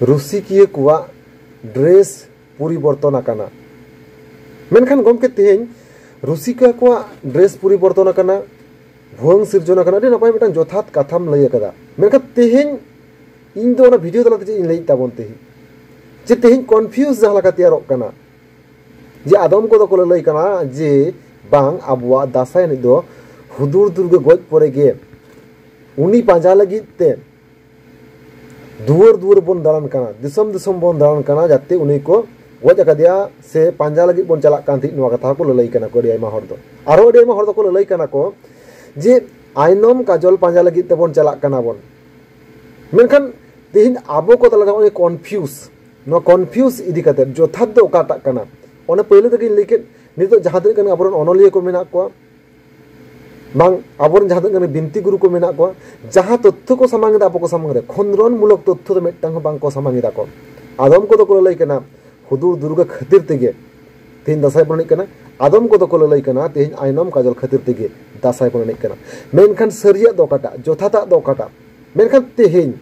ᱨᱩᱥᱤᱠᱤᱭᱟᱹ ᱠᱚᱣᱟᱜ ᱰᱨᱮᱥ ᱯᱚᱨᱤᱵᱚᱨᱛᱚᱱ ᱟᱠᱟᱱᱟ᱾ ᱢᱮᱱᱠᱷᱟᱱ ᱜᱚᱢᱠᱮ, ᱛᱮᱦᱮᱧ ᱨᱩᱥᱤᱠᱟ ᱠᱚᱣᱟᱜ ᱰᱨᱮᱥ ᱯᱚᱨᱤᱵᱚᱨᱛᱚᱱ ᱟᱠᱟᱱᱟ, ᱵᱷᱩᱣᱟᱹᱝ ᱥᱤᱨᱡᱚᱱ ᱟᱠᱟᱱᱟ, ᱟᱹᱰᱤ ᱱᱟᱯᱟᱭ ᱢᱤᱫᱴᱟᱝ ᱡᱚᱛᱷᱟᱛ ᱠᱟᱛᱷᱟᱢ ᱞᱟᱹᱭ ᱟᱠᱟᱫᱟ᱾ ᱢᱮᱱᱠᱷᱟᱱ ᱛᱮᱦᱮᱧ ᱤᱧ ᱫᱚ ᱚᱱᱟ ᱵᱷᱤᱰᱤᱭᱳ ᱛᱟᱞᱟᱛᱮ ᱪᱮᱫ ᱤᱧ ᱞᱟᱹᱭᱮᱫ ᱛᱟᱵᱚᱱ ᱛᱮᱦᱮᱧ, ᱡᱮ ᱛᱮᱦᱮᱧ ᱠᱚᱱᱯᱷᱤᱭᱩᱡᱽ ᱡᱟᱦᱟᱸ ᱞᱮᱠᱟ ᱛᱮᱭᱟᱨᱚᱜ ᱠᱟᱱᱟ, ᱡᱮ ᱟᱫᱚᱢ ᱠᱚᱫᱚ ᱠᱚ ᱞᱟᱹᱞᱟᱹᱭ ᱠᱟᱱᱟ ᱡᱮ ᱵᱟᱝ, ᱟᱵᱚᱣᱟᱜ ᱫᱟᱸᱥᱟᱭ ᱮᱱᱮᱡ ᱫᱚ ᱦᱩᱫᱩᱲ ᱫᱩᱨᱜᱟᱹ ᱜᱚᱡ ᱯᱚᱨᱮ ᱜᱮ ᱩᱱᱤ ᱯᱟᱸᱡᱟ ᱞᱟᱹᱜᱤᱫ ᱛᱮ ᱫᱩᱣᱟᱹᱨ ᱫᱩᱣᱟᱹᱨ ᱵᱚᱱ ᱫᱟᱬᱟᱱ ᱠᱟᱱᱟ, ᱫᱤᱥᱚᱢ ᱫᱤᱥᱚᱢ ᱵᱚᱱ ᱫᱟᱬᱟᱱ ᱠᱟᱱᱟ, ᱡᱟᱛᱮ ᱩᱱᱤ ᱠᱚ ᱜᱚᱡ ᱟᱠᱟᱫᱮᱭᱟ ᱥᱮ ᱯᱟᱸᱡᱟ ᱞᱟᱹᱜᱤᱫ ᱵᱚᱱ ᱪᱟᱞᱟᱜ ᱠᱟᱱ ᱛᱟᱦᱮᱸᱫ, ᱱᱚᱣᱟ ᱠᱟᱛᱷᱟ ᱦᱚᱸᱠᱚ ᱞᱟᱹᱞᱟᱹᱭ ᱠᱟᱱᱟ ᱠᱚ ᱟᱹᱰᱤ ᱟᱭᱢᱟ ᱦᱚᱲ ᱫᱚ᱾ ᱟᱨᱦᱚᱸ ᱟᱹᱰᱤ ᱟᱭᱢᱟ ᱦᱚᱲ ᱫᱚᱠᱚ ᱞᱟᱹᱞᱟᱹᱭ ᱠᱟᱱᱟ ᱠᱚ ᱡᱮ ᱟᱭᱱᱚᱢ ᱠᱟᱡᱚᱞ ᱯᱟᱸᱡᱟ ᱞᱟᱹᱜᱤᱫ ᱛᱮᱵᱚᱱ ᱪᱟᱞᱟᱜ ᱠᱟᱱᱟ ᱵᱚᱱ᱾ ᱢᱮᱱᱠᱷᱟᱱ ᱛᱮᱦᱮᱧ ᱟᱵᱚ ᱠᱚ ᱛᱟᱞᱟᱨᱮ ᱱᱚᱜᱼᱚᱭ ᱠᱚᱱᱯᱷᱤᱭᱩᱡᱽ, ᱱᱚᱣᱟ ᱠᱚᱱᱯᱷᱤᱭᱩᱡᱽ ᱤᱫᱤ ᱠᱟᱛᱮ ᱡᱚᱛᱷᱟᱛ ᱫᱚ ᱚᱠᱟᱴᱟᱜ ᱠᱟᱱᱟ? ᱚᱱᱮ ᱯᱳᱭᱞᱳ ᱨᱮᱜᱮᱧ ᱞᱟᱹᱭ ᱠᱮᱫ, ᱱᱤᱛᱚᱜ ᱡᱟᱦᱟᱸ ᱛᱤᱱᱟᱹᱜ ᱜᱟᱱ ᱟᱵᱚᱨᱮᱱ ᱚᱱᱚᱞᱤᱭᱟᱹ ᱠᱚ ᱢᱮᱱᱟᱜ ᱠᱚᱣᱟ, ᱵᱟᱝ ᱟᱵᱚᱨᱮᱱ ᱡᱟᱦᱟᱸ ᱛᱤᱱᱟᱹᱜ ᱜᱟᱱ ᱵᱤᱱᱛᱤ ᱜᱩᱨᱩ ᱠᱚ ᱢᱮᱱᱟᱜ ᱠᱚᱣᱟ, ᱡᱟᱦᱟᱸ ᱛᱚᱛᱛᱷᱚ ᱠᱚ ᱥᱟᱢᱟᱝ ᱮᱫᱟ ᱟᱵᱚ ᱠᱚ ᱥᱟᱢᱟᱝ ᱨᱮ, ᱠᱷᱚᱸᱫᱽᱨᱚᱱ ᱢᱩᱞᱚᱠ ᱛᱚᱛᱛᱷᱚ ᱫᱚ ᱢᱤᱫᱴᱟᱝ ᱦᱚᱸ ᱵᱟᱝ ᱠᱚ ᱥᱟᱢᱟᱝ ᱮᱫᱟ ᱠᱚ᱾ ᱟᱫᱚᱢ ᱠᱚᱫᱚ ᱠᱚ ᱞᱟᱹᱞᱟᱹᱭ ᱠᱟᱱᱟ ᱦᱩᱫᱩᱲ ᱫᱩᱨᱜᱟᱹ ᱠᱷᱟᱹᱛᱤᱨ ᱛᱮᱜᱮ ᱛᱮᱦᱮᱧ ᱫᱟᱸᱥᱟᱭ ᱵᱚᱱ ᱮᱱᱮᱡ ᱠᱟᱱᱟ, ᱟᱫᱚᱢ ᱠᱚᱫᱚ ᱠᱚ ᱞᱟᱹᱞᱟᱹᱭ ᱠᱟᱱᱟ ᱛᱮᱦᱮᱧ ᱟᱭᱱᱚᱢ ᱠᱟᱡᱚᱞ ᱠᱷᱟᱹᱛᱤᱨ ᱛᱮᱜᱮ ᱫᱟᱸᱥᱟᱭ ᱵᱚᱱ ᱮᱱᱮᱡ ᱠᱟᱱᱟ᱾ ᱢᱮᱱᱠᱷᱟᱱ ᱥᱟᱹᱨᱤᱭᱟᱜ ᱫᱚ ᱚᱠᱟᱴᱟᱜ, ᱡᱚᱛᱷᱟᱛᱟᱜ ᱫᱚ ᱚᱠᱟᱴᱟᱜ? ᱢᱮᱱᱠᱷᱟᱱ ᱛᱮᱦᱮᱧ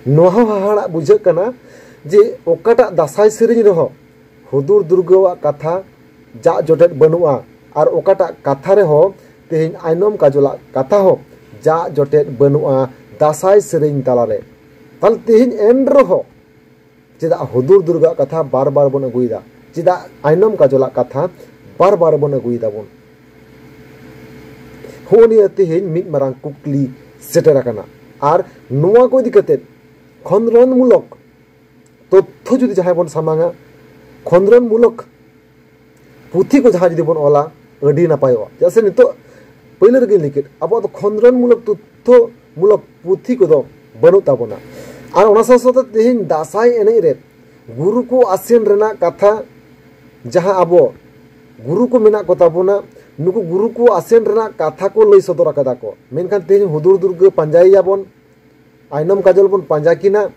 ᱱᱚᱣᱟ ᱦᱚᱸ ᱦᱟᱦᱟᱲᱟᱜ ᱵᱩᱡᱷᱟᱹᱜ ᱠᱟᱱᱟ ᱡᱮ ᱚᱠᱟᱴᱟᱜ ᱫᱟᱸᱥᱟᱭ ᱥᱮᱨᱮᱧ ᱨᱮᱦᱚᱸ ᱦᱩᱫᱩᱲ ᱫᱩᱨᱜᱟᱹᱣᱟᱜ ᱠᱟᱛᱷᱟ ᱡᱟᱜ ᱡᱚᱴᱮᱫ ᱵᱟᱹᱱᱩᱜᱼᱟ, ᱟᱨ ᱚᱠᱟᱴᱟᱜ ᱠᱟᱛᱷᱟ ᱨᱮᱦᱚᱸ ᱛᱮᱦᱮᱧ ᱟᱭᱱᱚᱢ ᱠᱟᱡᱚᱞᱟᱜ ᱠᱟᱛᱷᱟ ᱦᱚᱸ ᱡᱟᱜ ᱡᱚᱴᱮᱫ ᱵᱟᱹᱱᱩᱜᱼᱟ ᱫᱟᱸᱥᱟᱭ ᱥᱮᱨᱮᱧ ᱛᱟᱞᱟᱨᱮ᱾ ᱛᱟᱦᱞᱮ ᱛᱮᱦᱮᱧ ᱮᱱ ᱨᱮᱦᱚᱸ ᱪᱮᱫᱟᱜ ᱦᱩᱫᱩᱲ ᱫᱩᱨᱜᱟᱹᱣᱟᱜ ᱠᱟᱛᱷᱟ ᱵᱟᱨ ᱵᱟᱨ ᱵᱚᱱ ᱟᱹᱜᱩᱭᱮᱫᱟ? ᱪᱮᱫᱟᱜ ᱟᱭᱱᱚᱢ ᱠᱟᱡᱚᱞᱟᱜ ᱠᱟᱛᱷᱟ ᱵᱟᱨ ᱵᱟᱨ ᱵᱚᱱ ᱟᱹᱜᱩᱭᱮᱫᱟ ᱵᱚᱱ? ᱦᱚᱸᱜᱼᱚ ᱱᱤᱭᱟᱹ ᱛᱮᱦᱮᱧ ᱢᱤᱫ ᱢᱟᱨᱟᱝ ᱠᱩᱠᱞᱤ ᱥᱮᱴᱮᱨ ᱟᱠᱟᱱᱟ᱾ ᱟᱨ ᱱᱚᱣᱟ ᱠᱚ ᱤᱫᱤ ᱠᱟᱛᱮ ᱠᱷᱚᱸᱫᱽᱨᱚᱱ ᱢᱩᱞᱚᱠ ᱛᱚᱛᱛᱷᱚ ᱡᱩᱫᱤ ᱡᱟᱦᱟᱸᱭ ᱵᱚᱱ ᱥᱟᱢᱟᱝᱟ, ᱠᱷᱚᱸᱫᱽᱨᱚᱱ ᱢᱩᱞᱚᱠ ᱯᱩᱛᱷᱤ ᱠᱚ ᱡᱟᱦᱟᱸ ᱡᱩᱫᱤ ᱵᱚᱱ ᱚᱞᱟ, ᱟᱹᱰᱤ ᱱᱟᱯᱟᱭᱚᱜᱼᱟ᱾ ᱪᱮᱫᱟᱜ ᱥᱮ ᱱᱤᱛᱚᱜ ᱯᱳᱭᱞᱳ ᱨᱮᱜᱮᱧ ᱞᱟᱹᱭ ᱠᱮᱫ, ᱟᱵᱚᱣᱟᱜ ᱫᱚ ᱠᱷᱚᱸᱫᱽᱨᱚᱱ ᱢᱩᱞᱚᱠ ᱛᱚᱛᱛᱷᱚ ᱢᱩᱞᱚᱠ ᱯᱩᱛᱷᱤ ᱠᱚᱫᱚ ᱵᱟᱹᱱᱩᱜ ᱛᱟᱵᱚᱱᱟ᱾ ᱟᱨ ᱚᱱᱟ ᱥᱟᱶ ᱥᱟᱶᱛᱮ ᱛᱮᱦᱮᱧ ᱫᱟᱸᱥᱟᱭ ᱮᱱᱮᱡ ᱨᱮ ᱜᱩᱨᱩ ᱠᱚ ᱟᱥᱮᱱ ᱨᱮᱱᱟᱜ ᱠᱟᱛᱷᱟ, ᱡᱟᱦᱟᱸ ᱟᱵᱚ ᱜᱩᱨᱩ ᱠᱚ ᱢᱮᱱᱟᱜ ᱠᱚ ᱛᱟᱵᱚᱱᱟ, ᱱᱩᱠᱩ ᱜᱩᱨᱩ ᱠᱚ ᱟᱥᱮᱱ ᱨᱮᱱᱟᱜ ᱠᱟᱛᱷᱟ ᱠᱚ ᱞᱟᱹᱭ ᱥᱚᱫᱚᱨ ᱟᱠᱟᱫᱟ ᱠᱚ, ᱢᱮᱱᱠᱷᱟᱱ ᱛᱮᱦᱮᱧ ᱦᱩᱫᱩᱲ ᱫᱩᱨᱜᱟᱹ ᱯᱟᱸᱡᱟᱭᱮᱭᱟᱵᱚᱱ, ᱟᱭᱱᱚᱢ ᱠᱟᱡᱚᱞ ᱵᱚᱱ ᱯᱟᱸᱡᱟ ᱠᱤᱱᱟ,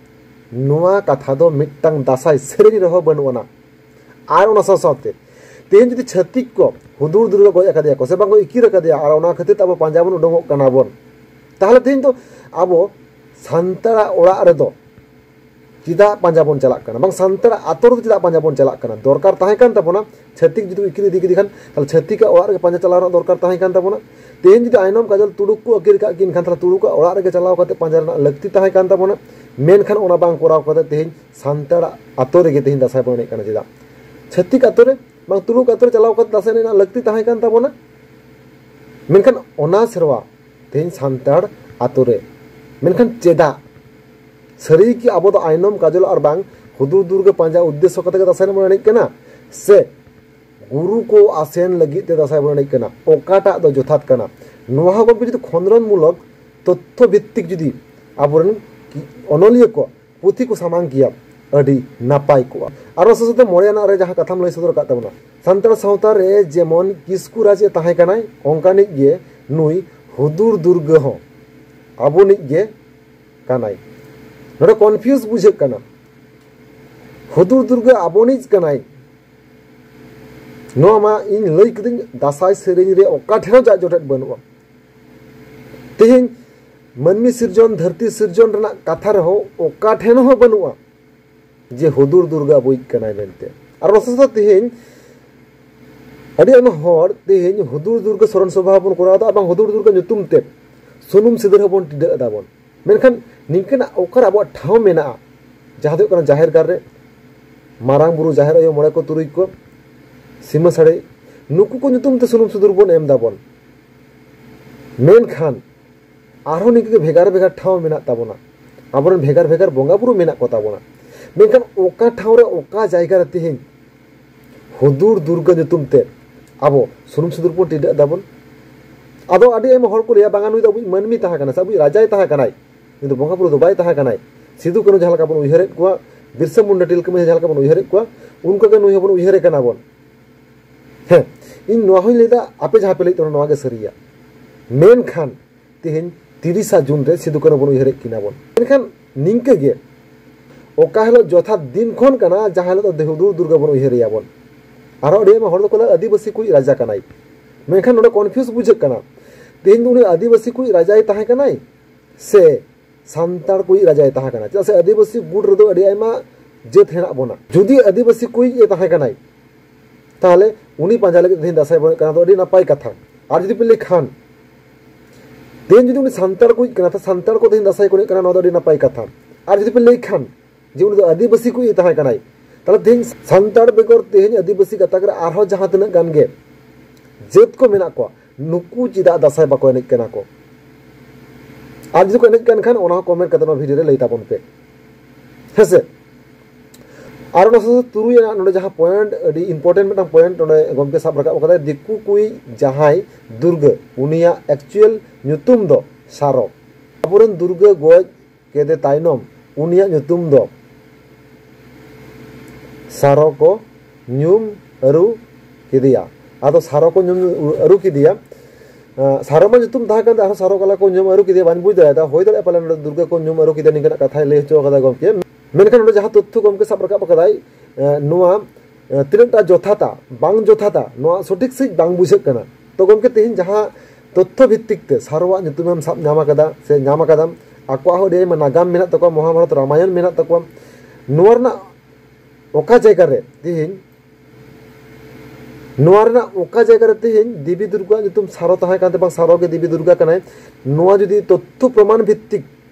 ᱱᱚᱣᱟ ᱠᱟᱛᱷᱟ ᱫᱚ ᱢᱤᱫᱴᱟᱝ ᱫᱟᱸᱥᱟᱭ ᱥᱮᱨᱮᱧ ᱨᱮᱦᱚᱸ ᱵᱟᱹᱱᱩᱜ ᱟᱱᱟ᱾ ᱟᱨ ᱚᱱᱟ ᱥᱟᱶ ᱥᱟᱶᱛᱮ ᱛᱮᱦᱮᱧ ᱡᱩᱫᱤ ᱪᱷᱟᱹᱛᱤᱠ ᱠᱚ ᱦᱩᱫᱩᱲ ᱫᱩᱨᱜᱟᱹ ᱜᱚᱡ ᱟᱠᱟᱫᱮᱭᱟ ᱠᱚ ᱥᱮ ᱵᱟᱝ ᱠᱚ ᱤᱠᱤᱨ ᱟᱠᱟᱫᱮᱭᱟ, ᱟᱨ ᱚᱱᱟ ᱠᱷᱟᱹᱛᱤᱨ ᱛᱮ ᱟᱵᱚ ᱯᱟᱸᱡᱟ ᱵᱚᱱ ᱩᱰᱩᱝᱚᱜ ᱠᱟᱱᱟ ᱵᱚᱱ, ᱛᱟᱦᱚᱞᱮ ᱛᱮᱦᱮᱧ ᱫᱚ ᱟᱵᱚ ᱥᱟᱱᱛᱟᱲᱟᱜ ᱚᱲᱟᱜ ᱨᱮᱫᱚ ᱪᱮᱫᱟᱜ ᱯᱟᱸᱡᱟ ᱵᱚᱱ ᱪᱟᱞᱟᱜ ᱠᱟᱱᱟ? ᱵᱟᱝ, ᱥᱟᱱᱛᱟᱲᱟᱜ ᱟᱛᱳ ᱨᱮᱫᱚ ᱪᱮᱫᱟᱜ ᱯᱟᱸᱡᱟ ᱵᱚᱱ ᱪᱟᱞᱟᱜ ᱠᱟᱱᱟ? ᱫᱚᱨᱠᱟᱨ ᱛᱟᱦᱮᱸ ᱠᱟᱱ ᱛᱟᱵᱚᱱᱟ, ᱪᱷᱟᱹᱛᱤᱠ ᱡᱩᱫᱤ ᱠᱚ ᱤᱠᱤᱨ ᱤᱫᱤ ᱠᱮᱫᱮ ᱠᱷᱟᱱ, ᱛᱟᱦᱚᱞᱮ ᱪᱷᱟᱹᱛᱤᱠᱟᱜ ᱚᱲᱟᱜ ᱨᱮᱜᱮ ᱯᱟᱸᱡᱟ ᱪᱟᱞᱟᱣ ᱨᱮᱱᱟᱜ ᱫᱚᱨᱠᱟᱨ ᱛᱟᱦᱮᱸ ᱠᱟᱱ ᱛᱟᱵᱚᱱᱟ᱾ ᱛᱮᱦᱮᱧ ᱡᱩᱫᱤ ᱟᱭᱱᱚᱢ ᱠᱟᱡᱚᱞ ᱛᱩᱲᱩᱠ ᱠᱚ ᱟᱹᱠᱤᱨ ᱠᱟᱜ ᱠᱤᱱ ᱠᱷᱟᱱ, ᱛᱟᱦᱚᱞᱮ ᱛᱩᱲᱩᱠᱟᱜ ᱚᱲᱟᱜ ᱨᱮᱜᱮ ᱪᱟᱞᱟᱣ ᱠᱟᱛᱮ ᱯᱟᱸᱡᱟ ᱨᱮᱱᱟᱜ ᱞᱟᱹᱠᱛᱤ ᱛᱟᱦᱮᱸ ᱠᱟᱱ ᱛᱟᱵᱚᱱᱟ᱾ ᱢᱮᱱᱠᱷᱟᱱ ᱚᱱᱟ ᱵᱟᱝ ᱠᱚᱨᱟᱣ ᱠᱟᱛᱮ ᱛᱮᱦᱮᱧ ᱥᱟᱱᱛᱟᱲᱟᱜ ᱟᱛᱳ ᱨᱮᱜᱮ ᱛᱮᱦᱮᱧ ᱫᱟᱸᱥᱟᱭ ᱵᱚᱱ ᱮᱱᱮᱡ ᱠᱟᱱᱟ᱾ ᱪᱮᱫᱟᱜ? ᱪᱷᱟᱹᱛᱤᱠ ᱟᱛᱳ ᱨᱮ, ᱵᱟᱝ ᱛᱩᱲᱩᱠ ᱟᱛᱳ ᱨᱮ ᱪᱟᱞᱟᱣ ᱠᱟᱛᱮ ᱫᱟᱸᱥᱟᱭ ᱮᱱᱮᱡ ᱨᱮᱱᱟᱜ ᱞᱟᱹᱠᱛᱤ ᱛᱟᱦᱮᱸ ᱠᱟᱱ ᱛᱟᱵᱚᱱᱟ᱾ ᱢᱮᱱᱠᱷᱟᱱ ᱚᱱᱟ ᱥᱮᱨᱣᱟ ᱛᱮᱦᱮᱧ ᱥᱟᱱᱛᱟᱲ ᱟᱛᱳ ᱨᱮ, ᱢᱮᱱᱠᱷᱟᱱ ᱪᱮᱫᱟᱜ? ᱥᱟᱹᱨᱤ ᱜᱮ ᱟᱵᱚ ᱫᱚ ᱟᱭᱱᱚᱢ ᱠᱟᱡᱚᱞ ᱟᱨ ᱵᱟᱝ ᱦᱩᱫᱩᱲ ᱫᱩᱨᱜᱟᱹ ᱯᱟᱸᱡᱟ ᱩᱫᱽᱫᱮᱥᱥᱚ ᱠᱟᱛᱮ ᱜᱮ ᱫᱟᱸᱥᱟᱭ ᱵᱚᱱ ᱮᱱᱮᱡ ᱠᱟᱱᱟ, ᱥᱮ ᱜᱩᱨᱩ ᱠᱚ ᱟᱥᱮᱱ ᱞᱟᱹᱜᱤᱫ ᱛᱮ ᱫᱟᱸᱥᱟᱭ ᱵᱚᱱ ᱮᱱᱮᱡ ᱠᱟᱱᱟ? ᱚᱠᱟᱴᱟᱜ ᱫᱚ ᱡᱚᱛᱷᱟᱛ ᱠᱟᱱᱟ? ᱱᱚᱣᱟ ᱦᱚᱸ ᱜᱚᱢᱠᱮ ᱡᱩᱫᱤ ᱠᱷᱚᱸᱫᱽᱨᱚᱱ ᱢᱩᱞᱚᱠ ᱛᱚᱛᱛᱷᱚ ᱵᱷᱤᱛᱛᱤᱠ ᱡᱩᱫᱤ ᱟᱵᱚᱨᱮᱱ ᱚᱱᱚᱞᱤᱭᱟᱹ ᱠᱚ ᱯᱩᱛᱷᱤ ᱠᱚ ᱥᱟᱢᱟᱝ ᱠᱮᱭᱟ, ᱟᱹᱰᱤ ᱱᱟᱯᱟᱭ ᱠᱚᱜᱼᱟ᱾ ᱟᱨ ᱚᱱᱟ ᱥᱟᱶ ᱥᱟᱶᱛᱮ ᱢᱚᱬᱮ ᱟᱱᱟᱜ ᱨᱮ ᱡᱟᱦᱟᱸ ᱠᱟᱛᱷᱟᱢ ᱞᱟᱹᱭ ᱥᱚᱫᱚᱨ ᱟᱠᱟᱫ ᱛᱟᱵᱚᱱᱟ, ᱥᱟᱱᱛᱟᱲ ᱥᱟᱶᱛᱟ ᱨᱮ ᱡᱮᱢᱚᱱ ᱠᱤᱥᱠᱩ ᱨᱟᱡᱽ ᱮ ᱛᱟᱦᱮᱸ ᱠᱟᱱᱟᱭ, ᱚᱱᱠᱟᱱᱤᱡ ᱜᱮ ᱱᱩᱭ ᱦᱩᱫᱩᱲ ᱫᱩᱨᱜᱟᱹ ᱦᱚᱸ ᱟᱵᱚᱱᱤᱡ ᱜᱮ ᱠᱟᱱᱟᱭ᱾ ᱱᱚᱰᱮ ᱠᱚᱱᱯᱷᱤᱭᱩᱡᱽ ᱵᱩᱡᱷᱟᱹᱜ ᱠᱟᱱᱟ, ᱦᱩᱫᱩᱲ ᱫᱩᱨᱜᱟᱹ ᱟᱵᱚᱱᱤᱡ ᱠᱟᱱᱟᱭ, ᱱᱚᱣᱟ ᱢᱟ ᱤᱧ ᱞᱟᱹᱭ ᱠᱤᱫᱟᱹᱧ, ᱫᱟᱸᱥᱟᱭ ᱥᱮᱨᱮᱧ ᱨᱮ ᱚᱠᱟ ᱴᱷᱮᱱ ᱦᱚᱸ ᱡᱟᱜ ᱡᱚᱴᱮᱫ ᱵᱟᱹᱱᱩᱜᱼᱟ᱾ ᱛᱮᱦᱮᱧ ᱢᱟᱹᱱᱢᱤ ᱥᱤᱨᱡᱚᱱ, ᱫᱷᱟᱹᱨᱛᱤ ᱥᱤᱨᱡᱚᱱ ᱨᱮᱱᱟᱜ ᱠᱟᱛᱷᱟ ᱨᱮᱦᱚᱸ ᱚᱠᱟ ᱴᱷᱮᱱ ᱦᱚᱸ ᱵᱟᱹᱱᱩᱜᱼᱟ ᱡᱮ ᱦᱩᱫᱩᱲ ᱫᱩᱨᱜᱟᱹ ᱟᱵᱚᱭᱤᱡ ᱠᱟᱱᱟᱭ ᱢᱮᱱᱛᱮ᱾ ᱟᱨ ᱚᱱᱟ ᱥᱟᱶ ᱥᱟᱶ ᱛᱮᱦᱮᱧ ᱟᱹᱰᱤ ᱟᱭᱢᱟ ᱦᱚᱲ ᱛᱮᱦᱮᱧ ᱦᱩᱫᱩᱲ ᱫᱩᱨᱜᱟᱹ ᱥᱚᱨᱚᱱ ᱥᱚᱵᱷᱟ ᱵᱚᱱ ᱠᱚᱨᱟᱣ ᱮᱫᱟ, ᱟᱨ ᱵᱟᱝ ᱦᱩᱫᱩᱲ ᱫᱩᱨᱜᱟᱹ ᱧᱩᱛᱩᱢ ᱛᱮ ᱥᱩᱱᱩᱢ ᱥᱤᱸᱫᱩᱨ ᱦᱚᱸᱵᱚᱱ ᱴᱤᱰᱟᱹᱜ ᱮᱫᱟ ᱵᱚᱱ᱾ ᱢᱮᱱᱠᱷᱟᱱ ᱱᱤᱝᱠᱟᱹᱱᱟᱜ ᱚᱠᱟᱨᱮ ᱟᱵᱚᱣᱟᱜ ᱴᱷᱟᱶ ᱢᱮᱱᱟᱜᱼᱟ, ᱡᱟᱦᱟᱸ ᱫᱚ ᱦᱩᱭᱩᱜ ᱠᱟᱱᱟ ᱡᱟᱦᱮᱨ ᱜᱟᱲ ᱨᱮ ᱢᱟᱨᱟᱝ ᱵᱩᱨᱩ, ᱡᱟᱦᱮᱨ ᱟᱭᱳ, ᱢᱚᱬᱮ ᱠᱚ, ᱛᱩᱨᱩᱭ ᱠᱚ, ᱥᱤᱢᱟᱹ ᱥᱟᱹᱲᱤ, ᱱᱩᱠᱩ ᱠᱚ ᱧᱩᱛᱩᱢ ᱛᱮ ᱥᱩᱱᱩᱢ ᱥᱤᱸᱫᱩᱨ ᱵᱚᱱ ᱮᱢ ᱫᱟᱵᱚᱱ᱾ ᱢᱮᱱᱠᱷᱟᱱ ᱟᱨᱦᱚᱸ ᱱᱤᱝᱠᱟᱹ ᱜᱮ ᱵᱷᱮᱜᱟᱨ ᱵᱷᱮᱜᱟᱨ ᱴᱷᱟᱶ ᱢᱮᱱᱟᱜ ᱛᱟᱵᱚᱱᱟ, ᱟᱵᱚᱨᱮᱱ ᱵᱷᱮᱜᱟᱨ ᱵᱷᱮᱜᱟᱨ ᱵᱚᱸᱜᱟ ᱵᱩᱨᱩ ᱢᱮᱱᱟᱜ ᱠᱚ ᱛᱟᱵᱚᱱᱟ᱾ ᱢᱮᱱᱠᱷᱟᱱ ᱚᱠᱟ ᱴᱷᱟᱶ ᱨᱮ, ᱚᱠᱟ ᱡᱟᱭᱜᱟ ᱨᱮ ᱛᱮᱦᱮᱧ ᱦᱩᱫᱩᱲ ᱫᱩᱨᱜᱟᱹ ᱧᱩᱛᱩᱢ ᱛᱮ ᱟᱵᱚ ᱥᱩᱱᱩᱢ ᱥᱤᱸᱫᱩᱨ ᱵᱚᱱ ᱴᱤᱰᱟᱹᱜ ᱫᱟᱵᱚᱱ? ᱟᱫᱚ ᱟᱹᱰᱤ ᱟᱭᱢᱟ ᱦᱚᱲ ᱠᱚ ᱞᱟᱹᱭᱟ, "ᱵᱟᱝᱟ, ᱱᱩᱭ ᱫᱚ ᱟᱵᱚᱭᱤᱡ ᱢᱟᱹᱱᱢᱤ ᱛᱟᱦᱮᱸ ᱠᱟᱱᱟ ᱥᱮ ᱟᱵᱚᱭᱤᱡ ᱨᱟᱡᱟᱭ ᱛᱟᱦᱮᱸ ᱠᱟᱱᱟᱭ, ᱱᱩᱭ ᱫᱚ ᱵᱚᱸᱜᱟ ᱵᱩᱨᱩ ᱫᱚ ᱵᱟᱭ ᱛᱟᱦᱮᱸ ᱠᱟᱱᱟᱭ᱾ ᱥᱤᱫᱩ ᱠᱟᱹᱱᱦᱩ ᱡᱟᱦᱟᱸ ᱞᱮᱠᱟ ᱵᱚᱱ ᱩᱭᱦᱟᱹᱨᱮᱫ ᱠᱚᱣᱟ, ᱵᱤᱨᱥᱟ ᱢᱩᱱᱰᱟ, ᱛᱤᱞᱠᱟᱹ ᱢᱟᱹᱡᱷᱤ ᱡᱟᱦᱟᱸ ᱞᱮᱠᱟ ᱵᱚᱱ ᱩᱭᱦᱟᱹᱨᱮᱫ ᱠᱚᱣᱟ, ᱚᱱᱠᱟ ᱜᱮ ᱱᱩᱭ ᱦᱚᱸᱵᱚᱱ ᱩᱭᱦᱟᱹᱨᱮ ᱠᱟᱱᱟ ᱵᱚᱱ᱾" ᱦᱮᱸ, ᱤᱧ ᱱᱚᱣᱟ ᱦᱚᱸᱧ ᱞᱟᱹᱭᱫᱟ, ᱟᱯᱮ ᱡᱟᱦᱟᱸ ᱯᱮ ᱞᱟᱹᱭᱮᱫ ᱛᱟᱵᱚᱱᱟ, ᱱᱚᱣᱟ ᱜᱮ ᱥᱟᱹᱨᱤᱭᱟ᱾ ᱢᱮᱱᱠᱷᱟᱱ ᱛᱮᱦᱮᱧ ᱛᱤᱨᱤᱥᱟ ᱡᱩᱱ ᱨᱮ ᱥᱤᱫᱩ ᱠᱟᱹᱱᱦᱩ ᱵᱚᱱ ᱩᱭᱦᱟᱹᱨᱮᱫ ᱠᱤᱱᱟ ᱵᱚᱱ᱾ ᱢᱮᱱᱠᱷᱟᱱ ᱱᱤᱝᱠᱟᱹ ᱜᱮ ᱚᱠᱟ ᱦᱤᱞᱳᱜ ᱡᱚᱛᱷᱟᱛ ᱫᱤᱱ ᱠᱷᱚᱱ ᱠᱟᱱᱟ, ᱡᱟᱦᱟᱸ ᱦᱤᱞᱳᱜ ᱫᱚ ᱦᱩᱫᱩᱲ ᱫᱩᱨᱜᱟᱹ ᱵᱚᱱ ᱩᱭᱦᱟᱹᱨᱮᱭᱟ ᱵᱚᱱ᱾ ᱟᱨᱦᱚᱸ ᱟᱹᱰᱤ ᱟᱭᱢᱟ ᱦᱚᱲ ᱫᱚᱠᱚ ᱞᱟᱹᱭᱟ, "ᱟᱹᱫᱤᱵᱟᱹᱥᱤ ᱠᱚᱭᱤᱡ ᱨᱟᱡᱟ ᱠᱟᱱᱟᱭ᱾" ᱢᱮᱱᱠᱷᱟᱱ ᱱᱚᱰᱮ confuse ᱵᱩᱡᱷᱟᱹᱜ ᱠᱟᱱᱟ, ᱛᱮᱦᱮᱧ ᱫᱚ ᱩᱱᱤ ᱟᱹᱫᱤᱵᱟᱹᱥᱤ ᱠᱚᱭᱤᱡ ᱨᱟᱡᱟᱭ ᱛᱟᱦᱮᱸ ᱠᱟᱱᱟᱭ ᱥᱮ ᱥᱟᱱᱛᱟᱲ ᱠᱚᱭᱤᱡ ᱨᱟᱡᱟᱭ ᱛᱟᱦᱮᱸ ᱠᱟᱱᱟ? ᱪᱮᱫᱟᱜ ᱥᱮ ᱟᱹᱫᱤᱵᱟᱹᱥᱤ ᱜᱩᱴ ᱨᱮᱫᱚ ᱟᱹᱰᱤ ᱟᱭᱢᱟ ᱡᱟᱹᱛ ᱦᱮᱱᱟᱜ ᱵᱚᱱᱟ᱾ ᱡᱩᱫᱤ ᱟᱹᱫᱤᱵᱟᱹᱥᱤ ᱠᱚᱭᱤᱡ ᱮ ᱛᱟᱦᱮᱸ ᱠᱟᱱᱟᱭ, ᱛᱟᱦᱚᱞᱮ ᱩᱱᱤ ᱯᱟᱸᱡᱟ ᱞᱟᱹᱜᱤᱫ ᱛᱮᱦᱮᱧ ᱫᱟᱸᱥᱟᱭ ᱵᱚᱱ ᱮᱱᱮᱡ ᱠᱟᱱᱟ, ᱫᱚ ᱟᱹᱰᱤ ᱱᱟᱯᱟᱭ ᱠᱟᱛᱷᱟ᱾ ᱟᱨ ᱡᱩᱫᱤ ᱯᱮ ᱞᱟᱹᱭ ᱠᱷᱟᱱ, ᱛᱮᱦᱮᱧ ᱡᱩᱫᱤ ᱩᱱᱤ ᱥᱟᱱᱛᱟᱲ ᱠᱚᱭᱤᱡ ᱠᱟᱱᱟ, ᱛᱟᱦᱚᱞᱮ ᱥᱟᱱᱛᱟᱲ ᱠᱚ ᱛᱮᱦᱮᱧ ᱫᱟᱸᱥᱟᱭ ᱠᱚ ᱮᱱᱮᱡ ᱠᱟᱱᱟ, ᱱᱚᱣᱟ ᱫᱚ ᱟᱹᱰᱤ ᱱᱟᱯᱟᱭ ᱠᱟᱛᱷᱟ᱾ ᱟᱨ ᱡᱩᱫᱤ ᱯᱮ ᱞᱟᱹᱭ ᱠᱷᱟᱱ ᱡᱮ ᱩᱱᱤ ᱫᱚ ᱟᱹᱫᱤᱵᱟᱹᱥᱤ ᱠᱚᱭᱤᱡ ᱮ ᱛᱟᱦᱮᱸ ᱠᱟᱱᱟᱭ, ᱛᱟᱦᱚᱞᱮ ᱛᱮᱦᱮᱧ ᱥᱟᱱᱛᱟᱲ ᱵᱮᱜᱚᱨ ᱛᱮᱦᱮᱧ ᱟᱹᱫᱤᱵᱟᱹᱥᱤ ᱜᱟᱛᱟᱠ ᱨᱮ ᱟᱨᱦᱚᱸ ᱡᱟᱦᱟᱸ ᱛᱤᱱᱟᱹᱜ ᱜᱟᱱ ᱜᱮ ᱡᱟᱹᱛ ᱠᱚ ᱢᱮᱱᱟᱜ ᱠᱚᱣᱟ, ᱱᱩᱠᱩ ᱪᱮᱫᱟᱜ ᱫᱟᱸᱥᱟᱭ ᱵᱟᱠᱚ ᱮᱱᱮᱡ ᱠᱟᱱᱟ ᱠᱚ? ᱟᱨ ᱡᱩᱫᱤ ᱠᱚ ᱮᱱᱮᱡ ᱠᱟᱱ ᱠᱷᱟᱱ, ᱚᱱᱟ ᱦᱚᱸ comment ᱠᱟᱛᱮ ᱱᱚᱣᱟ video ᱨᱮ ᱞᱟᱹᱭ ᱛᱟᱵᱚᱱ ᱯᱮ, ᱦᱮᱸᱥᱮ? ᱟᱨ ᱚᱱᱟ ᱥᱟᱶ ᱥᱟᱶ ᱛᱩᱨᱩᱭ ᱟᱱᱟᱜ, ᱱᱚᱰᱮ ᱡᱟᱦᱟᱸ point, ᱟᱹᱰᱤ important ᱢᱤᱫᱴᱟᱝ point ᱱᱚᱰᱮ ᱜᱚᱢᱠᱮ ᱥᱟᱵ ᱨᱟᱠᱟᱵ ᱟᱠᱟᱫᱟᱭ, ᱫᱤᱠᱩ ᱠᱚᱭᱤᱡ ᱡᱟᱦᱟᱸᱭ ᱫᱩᱨᱜᱟᱹ, ᱩᱱᱤᱭᱟᱜ actual ᱧᱩᱛᱩᱢ ᱫᱚ ᱥᱟᱨᱚ᱾ ᱟᱵᱚᱨᱮᱱ ᱫᱩᱨᱜᱟᱹ ᱜᱚᱡ ᱠᱮᱫᱮ ᱛᱟᱭᱱᱚᱢ ᱩᱱᱤᱭᱟᱜ ᱧᱩᱛᱩᱢ ᱫᱚ ᱥᱟᱨᱚ ᱠᱚ ᱧᱩᱢ ᱟᱹᱨᱩ ᱠᱮᱫᱮᱭᱟ᱾ ᱟᱫᱚ ᱥᱟᱨᱚ ᱠᱚ ᱧᱩᱢ ᱟᱹᱨᱩ ᱠᱮᱫᱮᱭᱟ᱾ ᱟᱸ, ᱥᱟᱨᱚ ᱢᱟ ᱧᱩᱛᱩᱢ ᱛᱟᱦᱮᱸ ᱠᱟᱱ ᱛᱟᱭ, ᱟᱨᱦᱚᱸ ᱥᱟᱨᱚ ᱠᱟᱞᱟ ᱠᱚ ᱧᱩᱢ ᱟᱹᱨᱩ ᱠᱮᱫᱮᱭᱟ, ᱵᱟᱹᱧ ᱵᱩᱡᱽ ᱫᱟᱲᱮᱭᱟᱫᱟ᱾ ᱦᱩᱭ ᱫᱟᱲᱮᱭᱟᱜᱼᱟ ᱯᱟᱞᱮ ᱱᱚᱰᱮ ᱫᱩᱨᱜᱟᱹ ᱠᱚ ᱧᱩᱢ ᱟᱹᱨᱩ ᱠᱮᱫᱮᱭᱟ, ᱱᱤᱝᱠᱟᱹᱱᱟᱜ ᱠᱟᱛᱷᱟᱭ ᱞᱟᱹᱭ ᱦᱚᱪᱚ ᱠᱟᱫᱟ ᱜᱚᱢᱠᱮ᱾ ᱢᱮᱱᱠᱷᱟᱱ ᱱᱚᱰᱮ ᱡᱟᱦᱟᱸ ᱛᱚᱛᱛᱷᱚ ᱜᱚᱢᱠᱮ ᱥᱟᱵ ᱨᱟᱠᱟᱵ ᱟᱠᱟᱫᱟᱭ, ᱮᱸ, ᱱᱚᱣᱟ, ᱮᱸ, ᱛᱤᱱᱟᱹᱜ ᱴᱟ ᱡᱚᱛᱷᱟᱛᱟ, ᱵᱟᱝ ᱡᱚᱛᱷᱟᱛᱟ, ᱱᱚᱣᱟ ᱥᱚᱴᱷᱤᱠ ᱥᱟᱺᱦᱤᱡ ᱵᱟᱝ ᱵᱩᱡᱷᱟᱹᱜ ᱠᱟᱱᱟ᱾ ᱛᱚ ᱜᱚᱢᱠᱮ, ᱛᱮᱦᱮᱧ ᱡᱟᱦᱟᱸ ᱛᱚᱛᱛᱷᱚ ᱵᱷᱤᱛᱛᱤᱠ ᱛᱮ ᱥᱟᱨᱚᱣᱟᱜ ᱧᱩᱛᱩᱢᱮᱢ ᱥᱟᱵ ᱧᱟᱢ ᱟᱠᱟᱫᱟ ᱥᱮ ᱧᱟᱢ ᱟᱠᱟᱫᱟᱢ, ᱟᱠᱚᱣᱟᱜ ᱦᱚᱸ ᱟᱹᱰᱤ ᱟᱭᱢᱟ ᱱᱟᱜᱟᱢ ᱢᱮᱱᱟᱜ ᱛᱟᱠᱚᱣᱟ, ᱢᱚᱦᱟᱵᱷᱟᱨᱚᱛ ᱨᱟᱢᱟᱭᱚᱱ ᱢᱮᱱᱟᱜ ᱛᱟᱠᱚᱣᱟ᱾ ᱱᱚᱣᱟ ᱨᱮᱱᱟᱜ ᱚᱠᱟ ᱡᱟᱭᱜᱟ ᱨᱮ ᱛᱮᱦᱮᱧ, ᱱᱚᱣᱟ ᱨᱮᱱᱟᱜ ᱚᱠᱟ ᱡᱟᱭᱜᱟ ᱨᱮ ᱛᱮᱦᱮᱧ ᱫᱮᱵᱤ ᱫᱩᱨᱜᱟᱣᱟᱜ ᱧᱩᱛᱩᱢ ᱥᱟᱨᱚ ᱛᱟᱦᱮᱸ ᱠᱟᱱ ᱛᱮ, ᱵᱟᱝ ᱥᱟᱨᱚ ᱜᱮ ᱫᱮᱵᱤ ᱫᱩᱨᱜᱟ ᱠᱟᱱᱟᱭ, ᱱᱚᱣᱟ ᱡᱩᱫᱤ ᱛᱚᱛᱛᱷᱚ ᱯᱨᱚᱢᱟᱱ ᱵᱷᱤᱛᱛᱤᱠ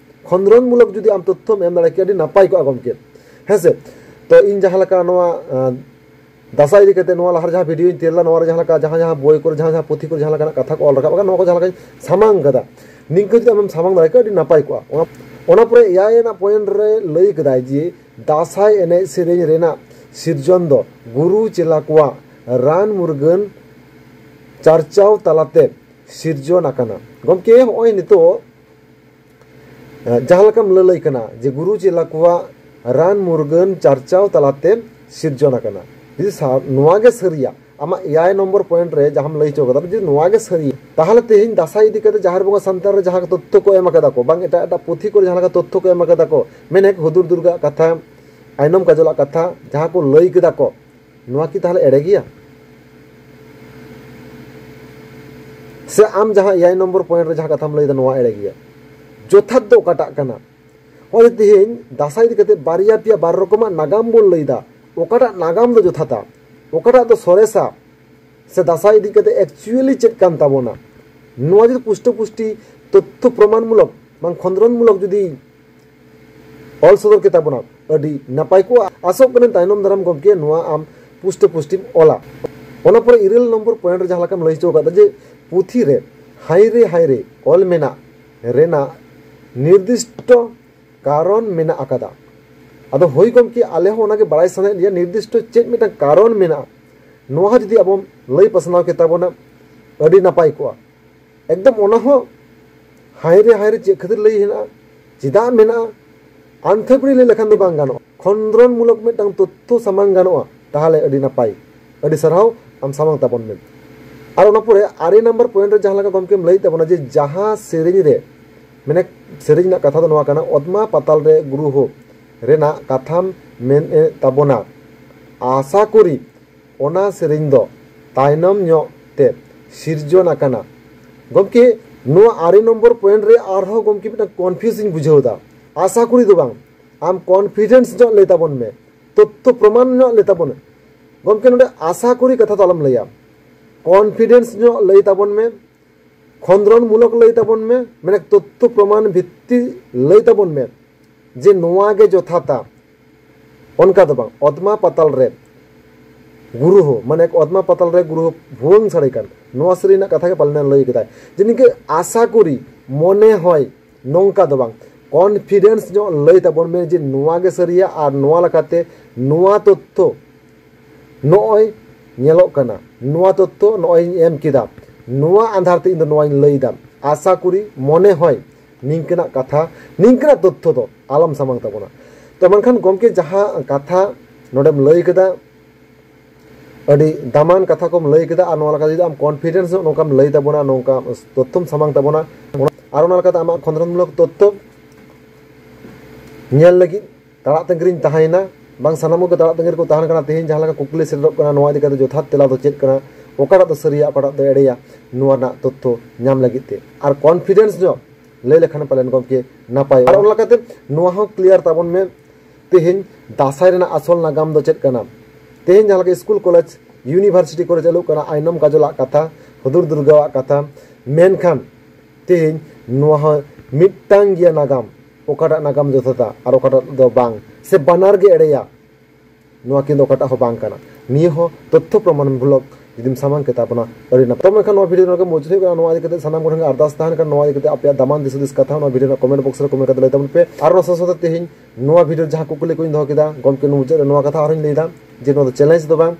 ᱠᱷᱚᱸᱫᱽᱨᱚᱱ ᱢᱩᱞᱚᱠ ᱡᱩᱫᱤ ᱟᱢ ᱛᱚᱛᱛᱷᱚᱢ ᱮᱢ ᱫᱟᱲᱮ ᱠᱮᱭᱟ, ᱟᱹᱰᱤ ᱱᱟᱯᱟᱭ ᱠᱚᱜᱼᱟ ᱜᱚᱢᱠᱮ᱾ ᱦᱮᱸ ᱥᱮ? ᱛᱚ ᱤᱧ ᱡᱟᱦᱟᱸ ᱞᱮᱠᱟ ᱱᱚᱣᱟ ᱫᱟᱸᱥᱟᱭ ᱤᱫᱤ ᱠᱟᱛᱮ ᱱᱚᱣᱟ ᱞᱟᱦᱟ ᱨᱮ ᱡᱟᱦᱟᱸ ᱵᱷᱤᱰᱤᱭᱳᱧ ᱛᱮᱭᱟᱨ ᱞᱮᱫᱟ, ᱱᱚᱣᱟ ᱨᱮ ᱡᱟᱦᱟᱸ ᱞᱮᱠᱟ ᱡᱟᱦᱟᱸ ᱡᱟᱦᱟᱸ ᱵᱳᱭ ᱠᱚᱨᱮ, ᱡᱟᱦᱟᱸ ᱡᱟᱦᱟᱸ ᱯᱩᱛᱷᱤ ᱠᱚᱨᱮ ᱡᱟᱦᱟᱸ ᱞᱮᱠᱟᱱᱟᱜ ᱠᱟᱛᱷᱟ ᱠᱚ ᱚᱞ ᱨᱟᱠᱟᱵ ᱟᱠᱟᱱᱟ, ᱱᱚᱣᱟ ᱠᱚ ᱡᱟᱦᱟᱸ ᱞᱮᱠᱟᱧ ᱥᱟᱢᱟᱝ ᱠᱟᱫᱟ, ᱱᱤᱝᱠᱟᱹ ᱡᱩᱫᱤ ᱟᱢᱮᱢ ᱥᱟᱢᱟᱝ ᱫᱟᱲᱮ ᱠᱮᱭᱟ, ᱟᱹᱰᱤ ᱱᱟᱯᱟᱭ ᱠᱚᱜᱼᱟ᱾ ᱚᱱᱟ, ᱚᱱᱟ ᱯᱚᱨᱮ ᱮᱭᱟᱭ ᱨᱮᱱᱟᱜ ᱯᱚᱭᱮᱱᱴ ᱨᱮ ᱞᱟᱹᱭ ᱠᱟᱫᱟᱭ ᱡᱮ ᱫᱟᱸᱥᱟᱭ ᱮᱱᱮᱡ ᱥᱮᱨᱮᱧ ᱨᱮᱱᱟᱜ ᱥᱤᱨᱡᱚᱱ ᱫᱚ ᱜᱩᱨᱩ ᱪᱮᱞᱟ ᱠᱚᱣᱟᱜ ᱨᱟᱱ ᱢᱩᱨᱜᱟᱹᱱ ᱪᱟᱨᱪᱟᱣ ᱛᱟᱞᱟᱛᱮ ᱥᱤᱨᱡᱚᱱ ᱟᱠᱟᱱᱟ᱾ ᱜᱚᱢᱠᱮ, ᱦᱚᱸᱜᱼᱚᱭ ᱱᱤᱛᱚᱜ ᱡᱟᱦᱟᱸ ᱞᱮᱠᱟᱢ ᱞᱟᱹᱞᱟᱹᱭ ᱠᱟᱱᱟ ᱡᱮ ᱜᱩᱨᱩ ᱪᱮᱞᱟ ᱠᱚᱣᱟᱜ ᱨᱟᱱ ᱢᱩᱨᱜᱟᱹᱱ ᱪᱟᱨᱪᱟᱣ ᱛᱟᱞᱟᱛᱮ ᱥᱤᱨᱡᱚᱱ ᱟᱠᱟᱱᱟ, ᱡᱩᱫᱤ ᱱᱚᱣᱟ ᱜᱮ ᱥᱟᱹᱨᱤᱭᱟ, ᱟᱢᱟᱜ ᱮᱭᱟᱭ ᱱᱚᱢᱵᱚᱨ ᱯᱚᱭᱮᱱᱴ ᱨᱮ ᱡᱟᱦᱟᱸᱢ ᱞᱟᱹᱭ ᱦᱚᱪᱚ ᱠᱟᱫᱟ, ᱡᱩᱫᱤ ᱱᱚᱣᱟ ᱜᱮ ᱥᱟᱹᱨᱤᱭᱟ, ᱛᱟᱦᱚᱞᱮ ᱛᱮᱦᱮᱧ ᱫᱟᱸᱥᱟᱭ ᱤᱫᱤ ᱠᱟᱛᱮ ᱡᱟᱦᱮᱨ ᱵᱚᱸᱜᱟ ᱥᱟᱱᱛᱟᱲ ᱨᱮ ᱡᱟᱦᱟᱸ ᱛᱚᱛᱛᱷᱚ ᱠᱚ ᱮᱢ ᱟᱠᱟᱫᱟ ᱠᱚ, ᱵᱟᱝ ᱮᱴᱟᱜ ᱮᱴᱟᱜ ᱯᱩᱛᱷᱤ ᱠᱚᱨᱮ ᱡᱟᱦᱟᱸ ᱞᱮᱠᱟ ᱛᱚᱛᱛᱷᱚ ᱠᱚ ᱮᱢ ᱟᱠᱟᱫᱟ ᱠᱚ, ᱢᱮᱱᱮᱠ ᱦᱩᱫᱩᱲ ᱫᱩᱨᱜᱟ ᱠᱟᱛᱷᱟ, ᱟᱭᱱᱚᱢ ᱠᱟᱡᱚᱞᱟᱜ ᱠᱟᱛᱷᱟ, ᱡᱟᱦᱟᱸ ᱠᱚ ᱞᱟᱹᱭ ᱠᱮᱫᱟ ᱠᱚ, ᱱᱚᱣᱟ ᱠᱤ ᱛᱟᱦᱚᱞᱮ ᱮᱲᱮ ᱜᱮᱭᱟ? ᱥᱮ ᱟᱢ ᱡᱟᱦᱟᱸ ᱮᱭᱟᱭ ᱱᱚᱢᱵᱚᱨ ᱯᱚᱭᱮᱱᱴ ᱨᱮ ᱡᱟᱦᱟᱸ ᱠᱟᱛᱷᱟᱢ ᱞᱟᱹᱭᱫᱟ, ᱱᱚᱣᱟ ᱮᱲᱮ ᱜᱮᱭᱟ? ᱡᱚᱛᱷᱟᱛ ᱫᱚ ᱚᱠᱟᱴᱟᱜ ᱠᱟᱱᱟ? ᱱᱚᱜᱼᱚᱭ ᱛᱮᱦᱮᱧ ᱫᱟᱸᱥᱟᱭ ᱤᱫᱤ ᱠᱟᱛᱮ ᱵᱟᱨᱭᱟ ᱯᱮᱭᱟ ᱵᱟᱨ ᱨᱚᱠᱚᱢᱟᱜ ᱱᱟᱜᱟᱢ ᱵᱚᱱ ᱞᱟᱹᱭᱫᱟ, ᱚᱠᱟᱴᱟᱜ ᱱᱟᱜᱟᱢ ᱫᱚ ᱡᱚᱛᱷᱟᱛᱟ, ᱚᱠᱟᱴᱟᱜ ᱫᱚ ᱥᱚᱨᱮᱥᱟ, ᱥᱮ ᱫᱟᱸᱥᱟᱭ ᱤᱫᱤ ᱠᱟᱛᱮ ᱮᱠᱪᱩᱭᱮᱞᱤ ᱪᱮᱫ ᱠᱟᱱ ᱛᱟᱵᱚᱱᱟ, ᱱᱚᱣᱟ ᱡᱩᱫᱤ ᱯᱩᱥᱴᱟᱹ ᱯᱩᱥᱴᱤ ᱛᱚᱛᱛᱷᱚ ᱯᱨᱚᱢᱟᱱ ᱢᱩᱞᱚᱠ ᱵᱟᱝ ᱠᱷᱚᱸᱫᱽᱨᱚᱱ ᱢᱩᱞᱚᱠ ᱡᱩᱫᱤ ᱚᱞ ᱥᱚᱫᱚᱨ ᱠᱮᱛᱟ ᱵᱚᱱᱟ, ᱟᱹᱰᱤ ᱱᱟᱯᱟᱭ ᱠᱚᱜᱼᱟ᱾ ᱟᱥᱚᱜ ᱠᱟᱹᱱᱟᱹᱧ ᱛᱟᱭᱱᱚᱢ ᱫᱟᱨᱟᱢ ᱜᱚᱢᱠᱮ ᱱᱚᱣᱟ ᱟᱢ ᱯᱩᱥᱴᱟᱹ ᱯᱩᱥᱴᱤᱢ ᱚᱞᱟ᱾ ᱚᱱᱟ ᱯᱚᱨᱮ ᱤᱨᱟᱹᱞ ᱱᱚᱢᱵᱚᱨ ᱯᱚᱭᱮᱱᱴ ᱨᱮ ᱡᱟᱦᱟᱸ ᱞᱮᱠᱟᱢ ᱞᱟᱹᱭ ᱦᱚᱪᱚ ᱟᱠᱟᱫᱟ ᱡᱮ ᱯᱩᱛᱷᱤ ᱨᱮ ᱦᱟᱭᱨᱮ ᱦᱟᱭᱨᱮ ᱚᱞ ᱢᱮᱱᱟᱜ ᱨᱮᱱᱟᱜ ᱱᱤᱨᱫᱤᱥᱴᱚ ᱠᱟᱨᱚᱱ ᱢᱮᱱᱟᱜ ᱟᱠᱟᱫᱟ᱾ ᱟᱫᱚ ᱦᱳᱭ ᱜᱚᱢᱠᱮ, ᱟᱞᱮ ᱦᱚᱸ ᱚᱱᱟᱜᱮ ᱵᱟᱲᱟᱭ ᱥᱟᱱᱟᱭᱮᱫ ᱞᱮᱭᱟ, ᱱᱤᱨᱫᱤᱥᱴᱚ ᱪᱮᱫ ᱢᱤᱫᱴᱟᱝ ᱠᱟᱨᱚᱱ ᱢᱮᱱᱟᱜᱼᱟ, ᱱᱚᱣᱟ ᱦᱚᱸ ᱡᱩᱫᱤ ᱟᱵᱚᱢ ᱞᱟᱹᱭ ᱯᱟᱥᱱᱟᱣ ᱠᱮᱛᱟ ᱵᱚᱱᱟ, ᱟᱹᱰᱤ ᱱᱟᱯᱟᱭ ᱠᱚᱜᱼᱟ᱾ ᱮᱠᱫᱚᱢ ᱚᱱᱟ ᱦᱚᱸ ᱦᱟᱭᱨᱮ ᱦᱟᱭᱨᱮ ᱪᱮᱫ ᱠᱷᱟᱹᱛᱤᱨ ᱞᱟᱹᱭ ᱦᱮᱱᱟᱜᱼᱟ, ᱪᱮᱫᱟᱜ ᱢᱮᱱᱟᱜᱼᱟ, ᱟᱱᱛᱷᱟᱹᱯᱲᱤ ᱞᱟᱹᱭ ᱞᱮᱠᱷᱟᱱ ᱫᱚ ᱵᱟᱝ ᱜᱟᱱᱚᱜᱼᱟ᱾ ᱠᱷᱚᱸᱫᱽᱨᱚᱱ ᱢᱩᱞᱚᱠ ᱢᱤᱫᱴᱟᱝ ᱛᱚᱛᱛᱷᱚ ᱥᱟᱢᱟᱝ ᱜᱟᱱᱚᱜᱼᱟ, ᱛᱟᱦᱚᱞᱮ ᱟᱹᱰᱤ ᱱᱟᱯᱟᱭ, ᱟᱹᱰᱤ ᱥᱟᱨᱦᱟᱣ, ᱟᱢ ᱥᱟᱢᱟᱝ ᱛᱟᱵᱚᱱ ᱢᱮ᱾ ᱟᱨ ᱚᱱᱟ ᱯᱚᱨᱮ ᱟᱨᱮ ᱱᱟᱢᱵᱟᱨ ᱯᱚᱭᱮᱱᱴ ᱨᱮ ᱡᱟᱦᱟᱸ ᱞᱮᱠᱟ ᱜᱚᱢᱠᱮᱢ ᱞᱟᱹᱭᱮᱫ ᱛᱟᱵᱚᱱᱟ ᱡᱮ ᱡᱟᱦᱟᱸ ᱥᱮᱨᱮᱧ ᱨᱮ, ᱢᱟᱱᱮ ᱥᱮᱨᱮᱧ ᱨᱮᱱᱟᱜ ᱠᱟᱛᱷᱟ ᱫᱚ ᱱᱚᱣᱟ ᱠᱟᱱᱟ, ᱚᱛᱢᱟ ᱯᱟᱛᱟᱞ ᱨᱮ ᱜᱩᱨᱩ ᱦᱳ ᱨᱮᱱᱟᱜ ᱠᱟᱛᱷᱟᱢ ᱢᱮᱱᱮᱫ ᱛᱟᱵᱚᱱᱟ, ᱟᱥᱟ ᱠᱚᱨᱤ ᱚᱱᱟ ᱥᱮᱨᱮᱧ ᱫᱚ ᱛᱟᱭᱱᱚᱢ ᱧᱚᱜ ᱛᱮ ᱥᱤᱨᱡᱚᱱ ᱟᱠᱟᱱᱟ᱾ ᱜᱚᱢᱠᱮ, ᱱᱚᱣᱟ ᱟᱨᱮ ᱱᱚᱢᱵᱚᱨ ᱯᱚᱭᱮᱱᱴ ᱨᱮ ᱟᱨᱦᱚᱸ ᱜᱚᱢᱠᱮ ᱢᱤᱫᱴᱟᱝ ᱠᱚᱱᱯᱷᱤᱭᱩᱡᱽ ᱤᱧ ᱵᱩᱡᱷᱟᱹᱣ ᱮᱫᱟ᱾ ᱟᱥᱟ ᱠᱚᱨᱤ ᱫᱚ ᱵᱟᱝ, ᱟᱢ ᱠᱚᱱᱯᱷᱤᱰᱮᱱᱥ ᱧᱚᱜ ᱞᱟᱹᱭ ᱛᱟᱵᱚᱱ ᱢᱮ, ᱛᱚᱛᱛᱷᱚ ᱯᱨᱚᱢᱟᱱ ᱧᱚᱜ ᱞᱟᱹᱭ ᱛᱟᱵᱚᱱ ᱢᱮ᱾ ᱜᱚᱢᱠᱮ, ᱱᱚᱰᱮ ᱟᱥᱟ ᱠᱚᱨᱤ ᱠᱟᱛᱷᱟ ᱫᱚ ᱟᱞᱚᱢ ᱞᱟᱹᱭᱟ, ᱠᱚᱱᱯᱷᱤᱰᱮᱱᱥ ᱧᱚᱜ ᱞᱟᱹᱭ ᱛᱟᱵᱚᱱ ᱢᱮ᱾ ᱠᱷᱚᱸᱫᱽᱨᱚᱱ ᱢᱩᱞᱚᱠ ᱞᱟᱹᱭ ᱛᱟᱵᱚᱱ ᱢᱮ, ᱢᱟᱱᱮ ᱛᱚᱛᱛᱷᱚ ᱯᱨᱚᱢᱟᱱ ᱵᱷᱤᱛᱛᱤ ᱞᱟᱹᱭ ᱛᱟᱵᱚᱱ ᱢᱮ ᱡᱮ ᱱᱚᱣᱟ ᱜᱮ ᱡᱚᱛᱷᱟᱛᱟ᱾ ᱚᱱᱠᱟ ᱫᱚ ᱵᱟᱝ, ᱚᱛᱢᱟ ᱯᱟᱛᱟᱞ ᱨᱮ ᱜᱩᱨᱩ ᱦᱚᱸ, ᱢᱟᱱᱮ ᱚᱛᱢᱟ ᱯᱟᱛᱟᱞ ᱨᱮ ᱜᱩᱨᱩ ᱦᱚᱸ ᱵᱷᱩᱣᱟᱹᱝ ᱥᱟᱹᱲᱮ ᱠᱟᱱ, ᱱᱚᱣᱟ ᱥᱟᱹᱨᱤᱱᱟᱜ ᱠᱟᱛᱷᱟ ᱜᱮ ᱯᱟᱞᱮᱱ ᱞᱟᱹᱭ ᱠᱮᱫᱟᱭ᱾ ᱡᱮ ᱱᱤᱝᱠᱟᱹ ᱟᱥᱟ ᱠᱚᱨᱤ, ᱢᱚᱱᱮ ᱦᱚᱭ, ᱱᱚᱝᱠᱟ ᱫᱚ ᱵᱟᱝ, ᱠᱚᱱᱯᱷᱤᱰᱮᱱᱥ ᱧᱚᱜ ᱞᱟᱹᱭ ᱛᱟᱵᱚᱱ ᱢᱮ ᱡᱮ ᱱᱚᱣᱟ ᱜᱮ ᱥᱟᱹᱨᱤᱭᱟ ᱟᱨ ᱱᱚᱣᱟ ᱞᱮᱠᱟᱛᱮ ᱱᱚᱣᱟ ᱛᱚᱛᱛᱷᱚ ᱱᱚᱜᱼᱚᱭ ᱧᱮᱞᱚᱜ ᱠᱟᱱᱟ, ᱱᱚᱣᱟ ᱛᱚᱛᱛᱷᱚ ᱱᱚᱜᱼᱚᱭ ᱤᱧ ᱮᱢ ᱠᱮᱫᱟ, ᱱᱚᱣᱟ ᱟᱫᱷᱟᱨ ᱛᱮ ᱤᱧ ᱫᱚ ᱱᱚᱣᱟᱧ ᱞᱟᱹᱭᱫᱟ᱾ ᱟᱥᱟ ᱠᱚᱨᱤ, ᱢᱚᱱᱮ ᱦᱚᱭ, ᱱᱤᱝᱠᱟᱹᱱᱟᱜ ᱠᱟᱛᱷᱟ, ᱱᱤᱝᱠᱟᱹᱱᱟᱜ ᱛᱚᱛᱛᱷᱚ ᱫᱚ ᱟᱞᱚᱢ ᱥᱟᱢᱟᱝ ᱛᱟᱵᱚᱱᱟ᱾ ᱛᱚ ᱢᱮᱱᱠᱷᱟᱱ ᱜᱚᱢᱠᱮ, ᱡᱟᱦᱟᱸ ᱠᱟᱛᱷᱟ ᱱᱚᱰᱮᱢ ᱞᱟᱹᱭ ᱠᱮᱫᱟ, ᱟᱹᱰᱤ ᱫᱟᱢᱟᱱ ᱠᱟᱛᱷᱟ ᱠᱚᱢ ᱞᱟᱹᱭ ᱠᱮᱫᱟ᱾ ᱟᱨ ᱱᱚᱣᱟ ᱞᱮᱠᱟ ᱡᱩᱫᱤ ᱟᱢ ᱠᱚᱱᱯᱷᱤᱰᱮᱱᱥ ᱧᱚᱜ ᱱᱚᱝᱠᱟᱢ ᱞᱟᱹᱭ ᱛᱟᱵᱚᱱᱟ, ᱱᱚᱝᱠᱟ ᱛᱚᱛᱛᱷᱚᱢ ᱥᱟᱢᱟᱝ ᱛᱟᱵᱚᱱᱟ, ᱚᱱᱟ, ᱟᱨ ᱚᱱᱟ ᱞᱮᱠᱟᱛᱮ ᱟᱢᱟᱜ ᱠᱷᱚᱸᱫᱽᱨᱚᱸᱫᱽᱢᱩᱞᱚᱠ ᱛᱚᱛᱛᱷᱚ ᱧᱮᱞ ᱞᱟᱹᱜᱤᱫ ᱛᱟᱲᱟᱜ ᱛᱟᱺᱜᱤ ᱨᱤᱧ ᱛᱟᱦᱮᱸᱭᱮᱱᱟ, ᱵᱟᱝ ᱥᱟᱱᱟᱢ ᱠᱚᱜᱮ ᱛᱟᱲᱟᱜ ᱛᱟᱺᱜᱤ ᱨᱮᱠᱚ ᱛᱟᱦᱮᱱ ᱠᱟᱱᱟ᱾ ᱛᱮᱦᱮᱧ ᱡᱟᱦᱟᱸ ᱞᱮᱠᱟ ᱠᱩᱠᱞᱤ ᱥᱮᱴᱮᱨᱚᱜ ᱠᱟᱱᱟ, ᱱᱚᱣᱟ ᱤᱫᱤ ᱠᱟᱛᱮ ᱡᱚᱛᱷᱟᱛ ᱛᱮᱞᱟ ᱫᱚ ᱪᱮᱫ ᱠᱟᱱᱟ, ᱚᱠᱟᱴᱟᱜ ᱫᱚ ᱥᱟᱹᱨᱤᱭᱟ, ᱚᱠᱟᱴᱟᱜ ᱫᱚ ᱮᱲᱮᱭᱟ, ᱱᱚᱣᱟ ᱨᱮᱱᱟᱜ ᱛᱚᱛᱛᱷᱚ ᱧᱟᱢ ᱞᱟᱹᱜᱤᱫ ᱛᱮ᱾ ᱟᱨ ᱠᱚᱱᱯᱷᱤᱰᱮᱱᱥ ᱧᱚᱜ ᱞᱟᱹᱭ ᱞᱮᱠᱷᱟᱱ ᱯᱟᱞᱮᱱ ᱜᱚᱢᱠᱮ ᱱᱟᱯᱟᱭᱚᱜᱼᱟ᱾ ᱟᱨ ᱚᱱᱟ ᱞᱮᱠᱟᱛᱮ ᱱᱚᱣᱟ ᱦᱚᱸ ᱠᱞᱤᱭᱟᱨ ᱛᱟᱵᱚᱱ ᱢᱮ, ᱛᱮᱦᱮᱧ ᱫᱟᱸᱥᱟᱭ ᱨᱮᱱᱟᱜ ᱟᱥᱚᱞ ᱱᱟᱜᱟᱢ ᱫᱚ ᱪᱮᱫ ᱠᱟᱱᱟ? ᱛᱮᱦᱮᱧ ᱡᱟᱦᱟᱸ ᱞᱮᱠᱟ ᱥᱠᱩᱞ, ᱠᱚᱞᱮᱡᱽ, ᱤᱭᱩᱱᱤᱵᱷᱟᱨᱥᱤᱴᱤ ᱠᱚᱨᱮ ᱪᱟᱹᱞᱩᱜ ᱠᱟᱱᱟ ᱟᱭᱱᱚᱢ ᱠᱟᱡᱚᱞᱟᱜ ᱠᱟᱛᱷᱟ, ᱦᱩᱫᱩᱲ ᱫᱩᱨᱜᱟᱣᱟᱜ ᱠᱟᱛᱷᱟ, ᱢᱮᱱᱠᱷᱟᱱ ᱛᱮᱦᱮᱧ ᱱᱚᱣᱟ ᱦᱚᱸ ᱢᱤᱫᱴᱟᱝ ᱜᱮᱭᱟ ᱱᱟᱜᱟᱢ, ᱚᱠᱟᱴᱟᱜ ᱱᱟᱜᱟᱢ ᱡᱚᱛᱷᱟᱛᱟ ᱟᱨ ᱚᱠᱟᱴᱟᱜ ᱫᱚ ᱵᱟᱝ, ᱥᱮ ᱵᱟᱱᱟᱨ ᱜᱮ ᱮᱲᱮᱭᱟ, ᱱᱚᱣᱟ ᱠᱤᱱ ᱫᱚ ᱚᱠᱟᱴᱟᱜ ᱦᱚᱸ ᱵᱟᱝ ᱠᱟᱱᱟ᱾ ᱱᱤᱭᱟᱹ ᱦᱚᱸ ᱛᱚᱛᱛᱷᱚ ᱯᱨᱚᱢᱟᱱ ᱢᱩᱞᱚᱠ ᱡᱩᱫᱤᱢ ᱥᱟᱢᱟᱝ ᱠᱮᱛᱟ ᱵᱚᱱᱟ, ᱟᱹᱰᱤ ᱱᱟᱯᱟᱭ᱾ ᱛᱚ ᱢᱮᱱᱠᱷᱟᱱ ᱱᱚᱣᱟ ᱵᱷᱤᱰᱤᱭᱳ ᱱᱚᱰᱮ ᱜᱮ ᱢᱩᱪᱟᱹᱫ ᱦᱩᱭᱩᱜ ᱠᱟᱱᱟ᱾ ᱱᱚᱣᱟ ᱤᱫᱤ ᱠᱟᱛᱮ ᱥᱟᱱᱟᱢ ᱠᱚᱴᱷᱮᱱ ᱜᱮ ᱟᱨᱫᱟᱥ ᱛᱟᱦᱮᱱ ᱠᱟᱱᱟ, ᱱᱚᱣᱟ ᱤᱫᱤ ᱠᱟᱛᱮ ᱟᱯᱮᱭᱟᱜ ᱫᱟᱢᱟᱱ ᱫᱤᱥ ᱦᱩᱫᱤᱥ ᱠᱟᱛᱷᱟ ᱱᱚᱣᱟ ᱵᱷᱤᱰᱤᱭᱳ ᱨᱮᱱᱟᱜ ᱠᱚᱢᱮᱱᱴ ᱵᱚᱠᱥ ᱨᱮ ᱠᱚᱢᱮᱱᱴ ᱠᱟᱛᱮ ᱞᱟᱹᱭ ᱛᱟᱵᱚᱱ ᱯᱮ᱾ ᱟᱨ ᱚᱱᱟ ᱥᱟᱶ ᱥᱟᱶᱛᱮ ᱛᱮᱦᱮᱧ ᱱᱚᱣᱟ ᱵᱷᱤᱰᱤᱭᱳ ᱡᱟᱦᱟᱸ ᱠᱩᱠᱞᱤ ᱠᱚᱧ ᱫᱚᱦᱚ ᱠᱮᱫᱟ, ᱜᱚᱢᱠᱮ, ᱱᱚᱣᱟ ᱢᱩᱪᱟᱹᱫ ᱨᱮ ᱱᱚᱣᱟ ᱠᱟᱛᱷᱟ ᱟᱨᱦᱚᱸᱧ ᱞᱟᱹᱭᱫᱟ ᱡᱮ ᱱᱚᱣᱟ ᱫᱚ ᱪᱮᱞᱮᱧᱡᱽ ᱫᱚ ᱵᱟᱝ,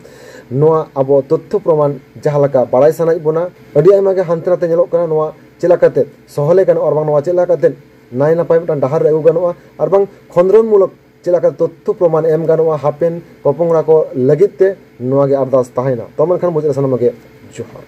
ᱱᱚᱣᱟ ᱟᱵᱚ ᱛᱚᱛᱛᱷᱚ ᱯᱨᱚᱢᱟᱱ ᱡᱟᱦᱟᱸ ᱞᱮᱠᱟ ᱵᱟᱲᱟᱭ ᱥᱟᱱᱟᱭᱮᱫ ᱵᱚᱱᱟ, ᱟᱹᱰᱤ ᱟᱭᱢᱟ ᱜᱮ ᱦᱟᱱᱛᱮ ᱱᱟᱛᱮ ᱧᱮᱞᱚᱜ ᱠᱟᱱᱟ, ᱱᱚᱣᱟ ᱪᱮᱫ ᱞᱮᱠᱟᱛᱮ ᱥᱚᱦᱞᱮ ᱜᱟᱱᱚᱜᱼᱟ, ᱟᱨ ᱵᱟᱝ ᱱᱚᱣᱟ ᱪᱮᱫ ᱞᱮᱠᱟᱛᱮ ᱱᱟᱭ ᱱᱟᱯᱟᱭ ᱢᱤᱫᱴᱟᱝ ᱰᱟᱦᱟᱨ ᱨᱮ ᱟᱹᱜᱩ ᱜᱟᱱᱚᱜᱼᱟ, ᱟᱨ ᱵᱟᱝ ᱠᱷᱚᱸᱫᱽᱨᱚᱱ ᱢᱩᱞᱚᱠ ᱪᱮᱫ ᱞᱮᱠᱟᱛᱮ ᱛᱚᱛᱛᱷᱚ ᱯᱨᱚᱢᱟᱱ ᱮᱢ ᱜᱟᱱᱚᱜᱼᱟ ᱦᱟᱯᱮᱱ ᱯᱚᱯᱚᱝᱲᱟ ᱠᱚ ᱞᱟᱹᱜᱤᱫ ᱛᱮ, ᱱᱚᱣᱟ ᱜᱮ ᱟᱨᱫᱟᱥ ᱛᱟᱦᱮᱱᱟ᱾ ᱛᱚ ᱢᱮᱱᱠᱷᱟᱱ ᱢᱩᱪᱟᱹᱫ ᱨᱮ ᱥᱟᱱᱟᱢ ᱜᱮ ᱡᱚᱦᱟᱨ᱾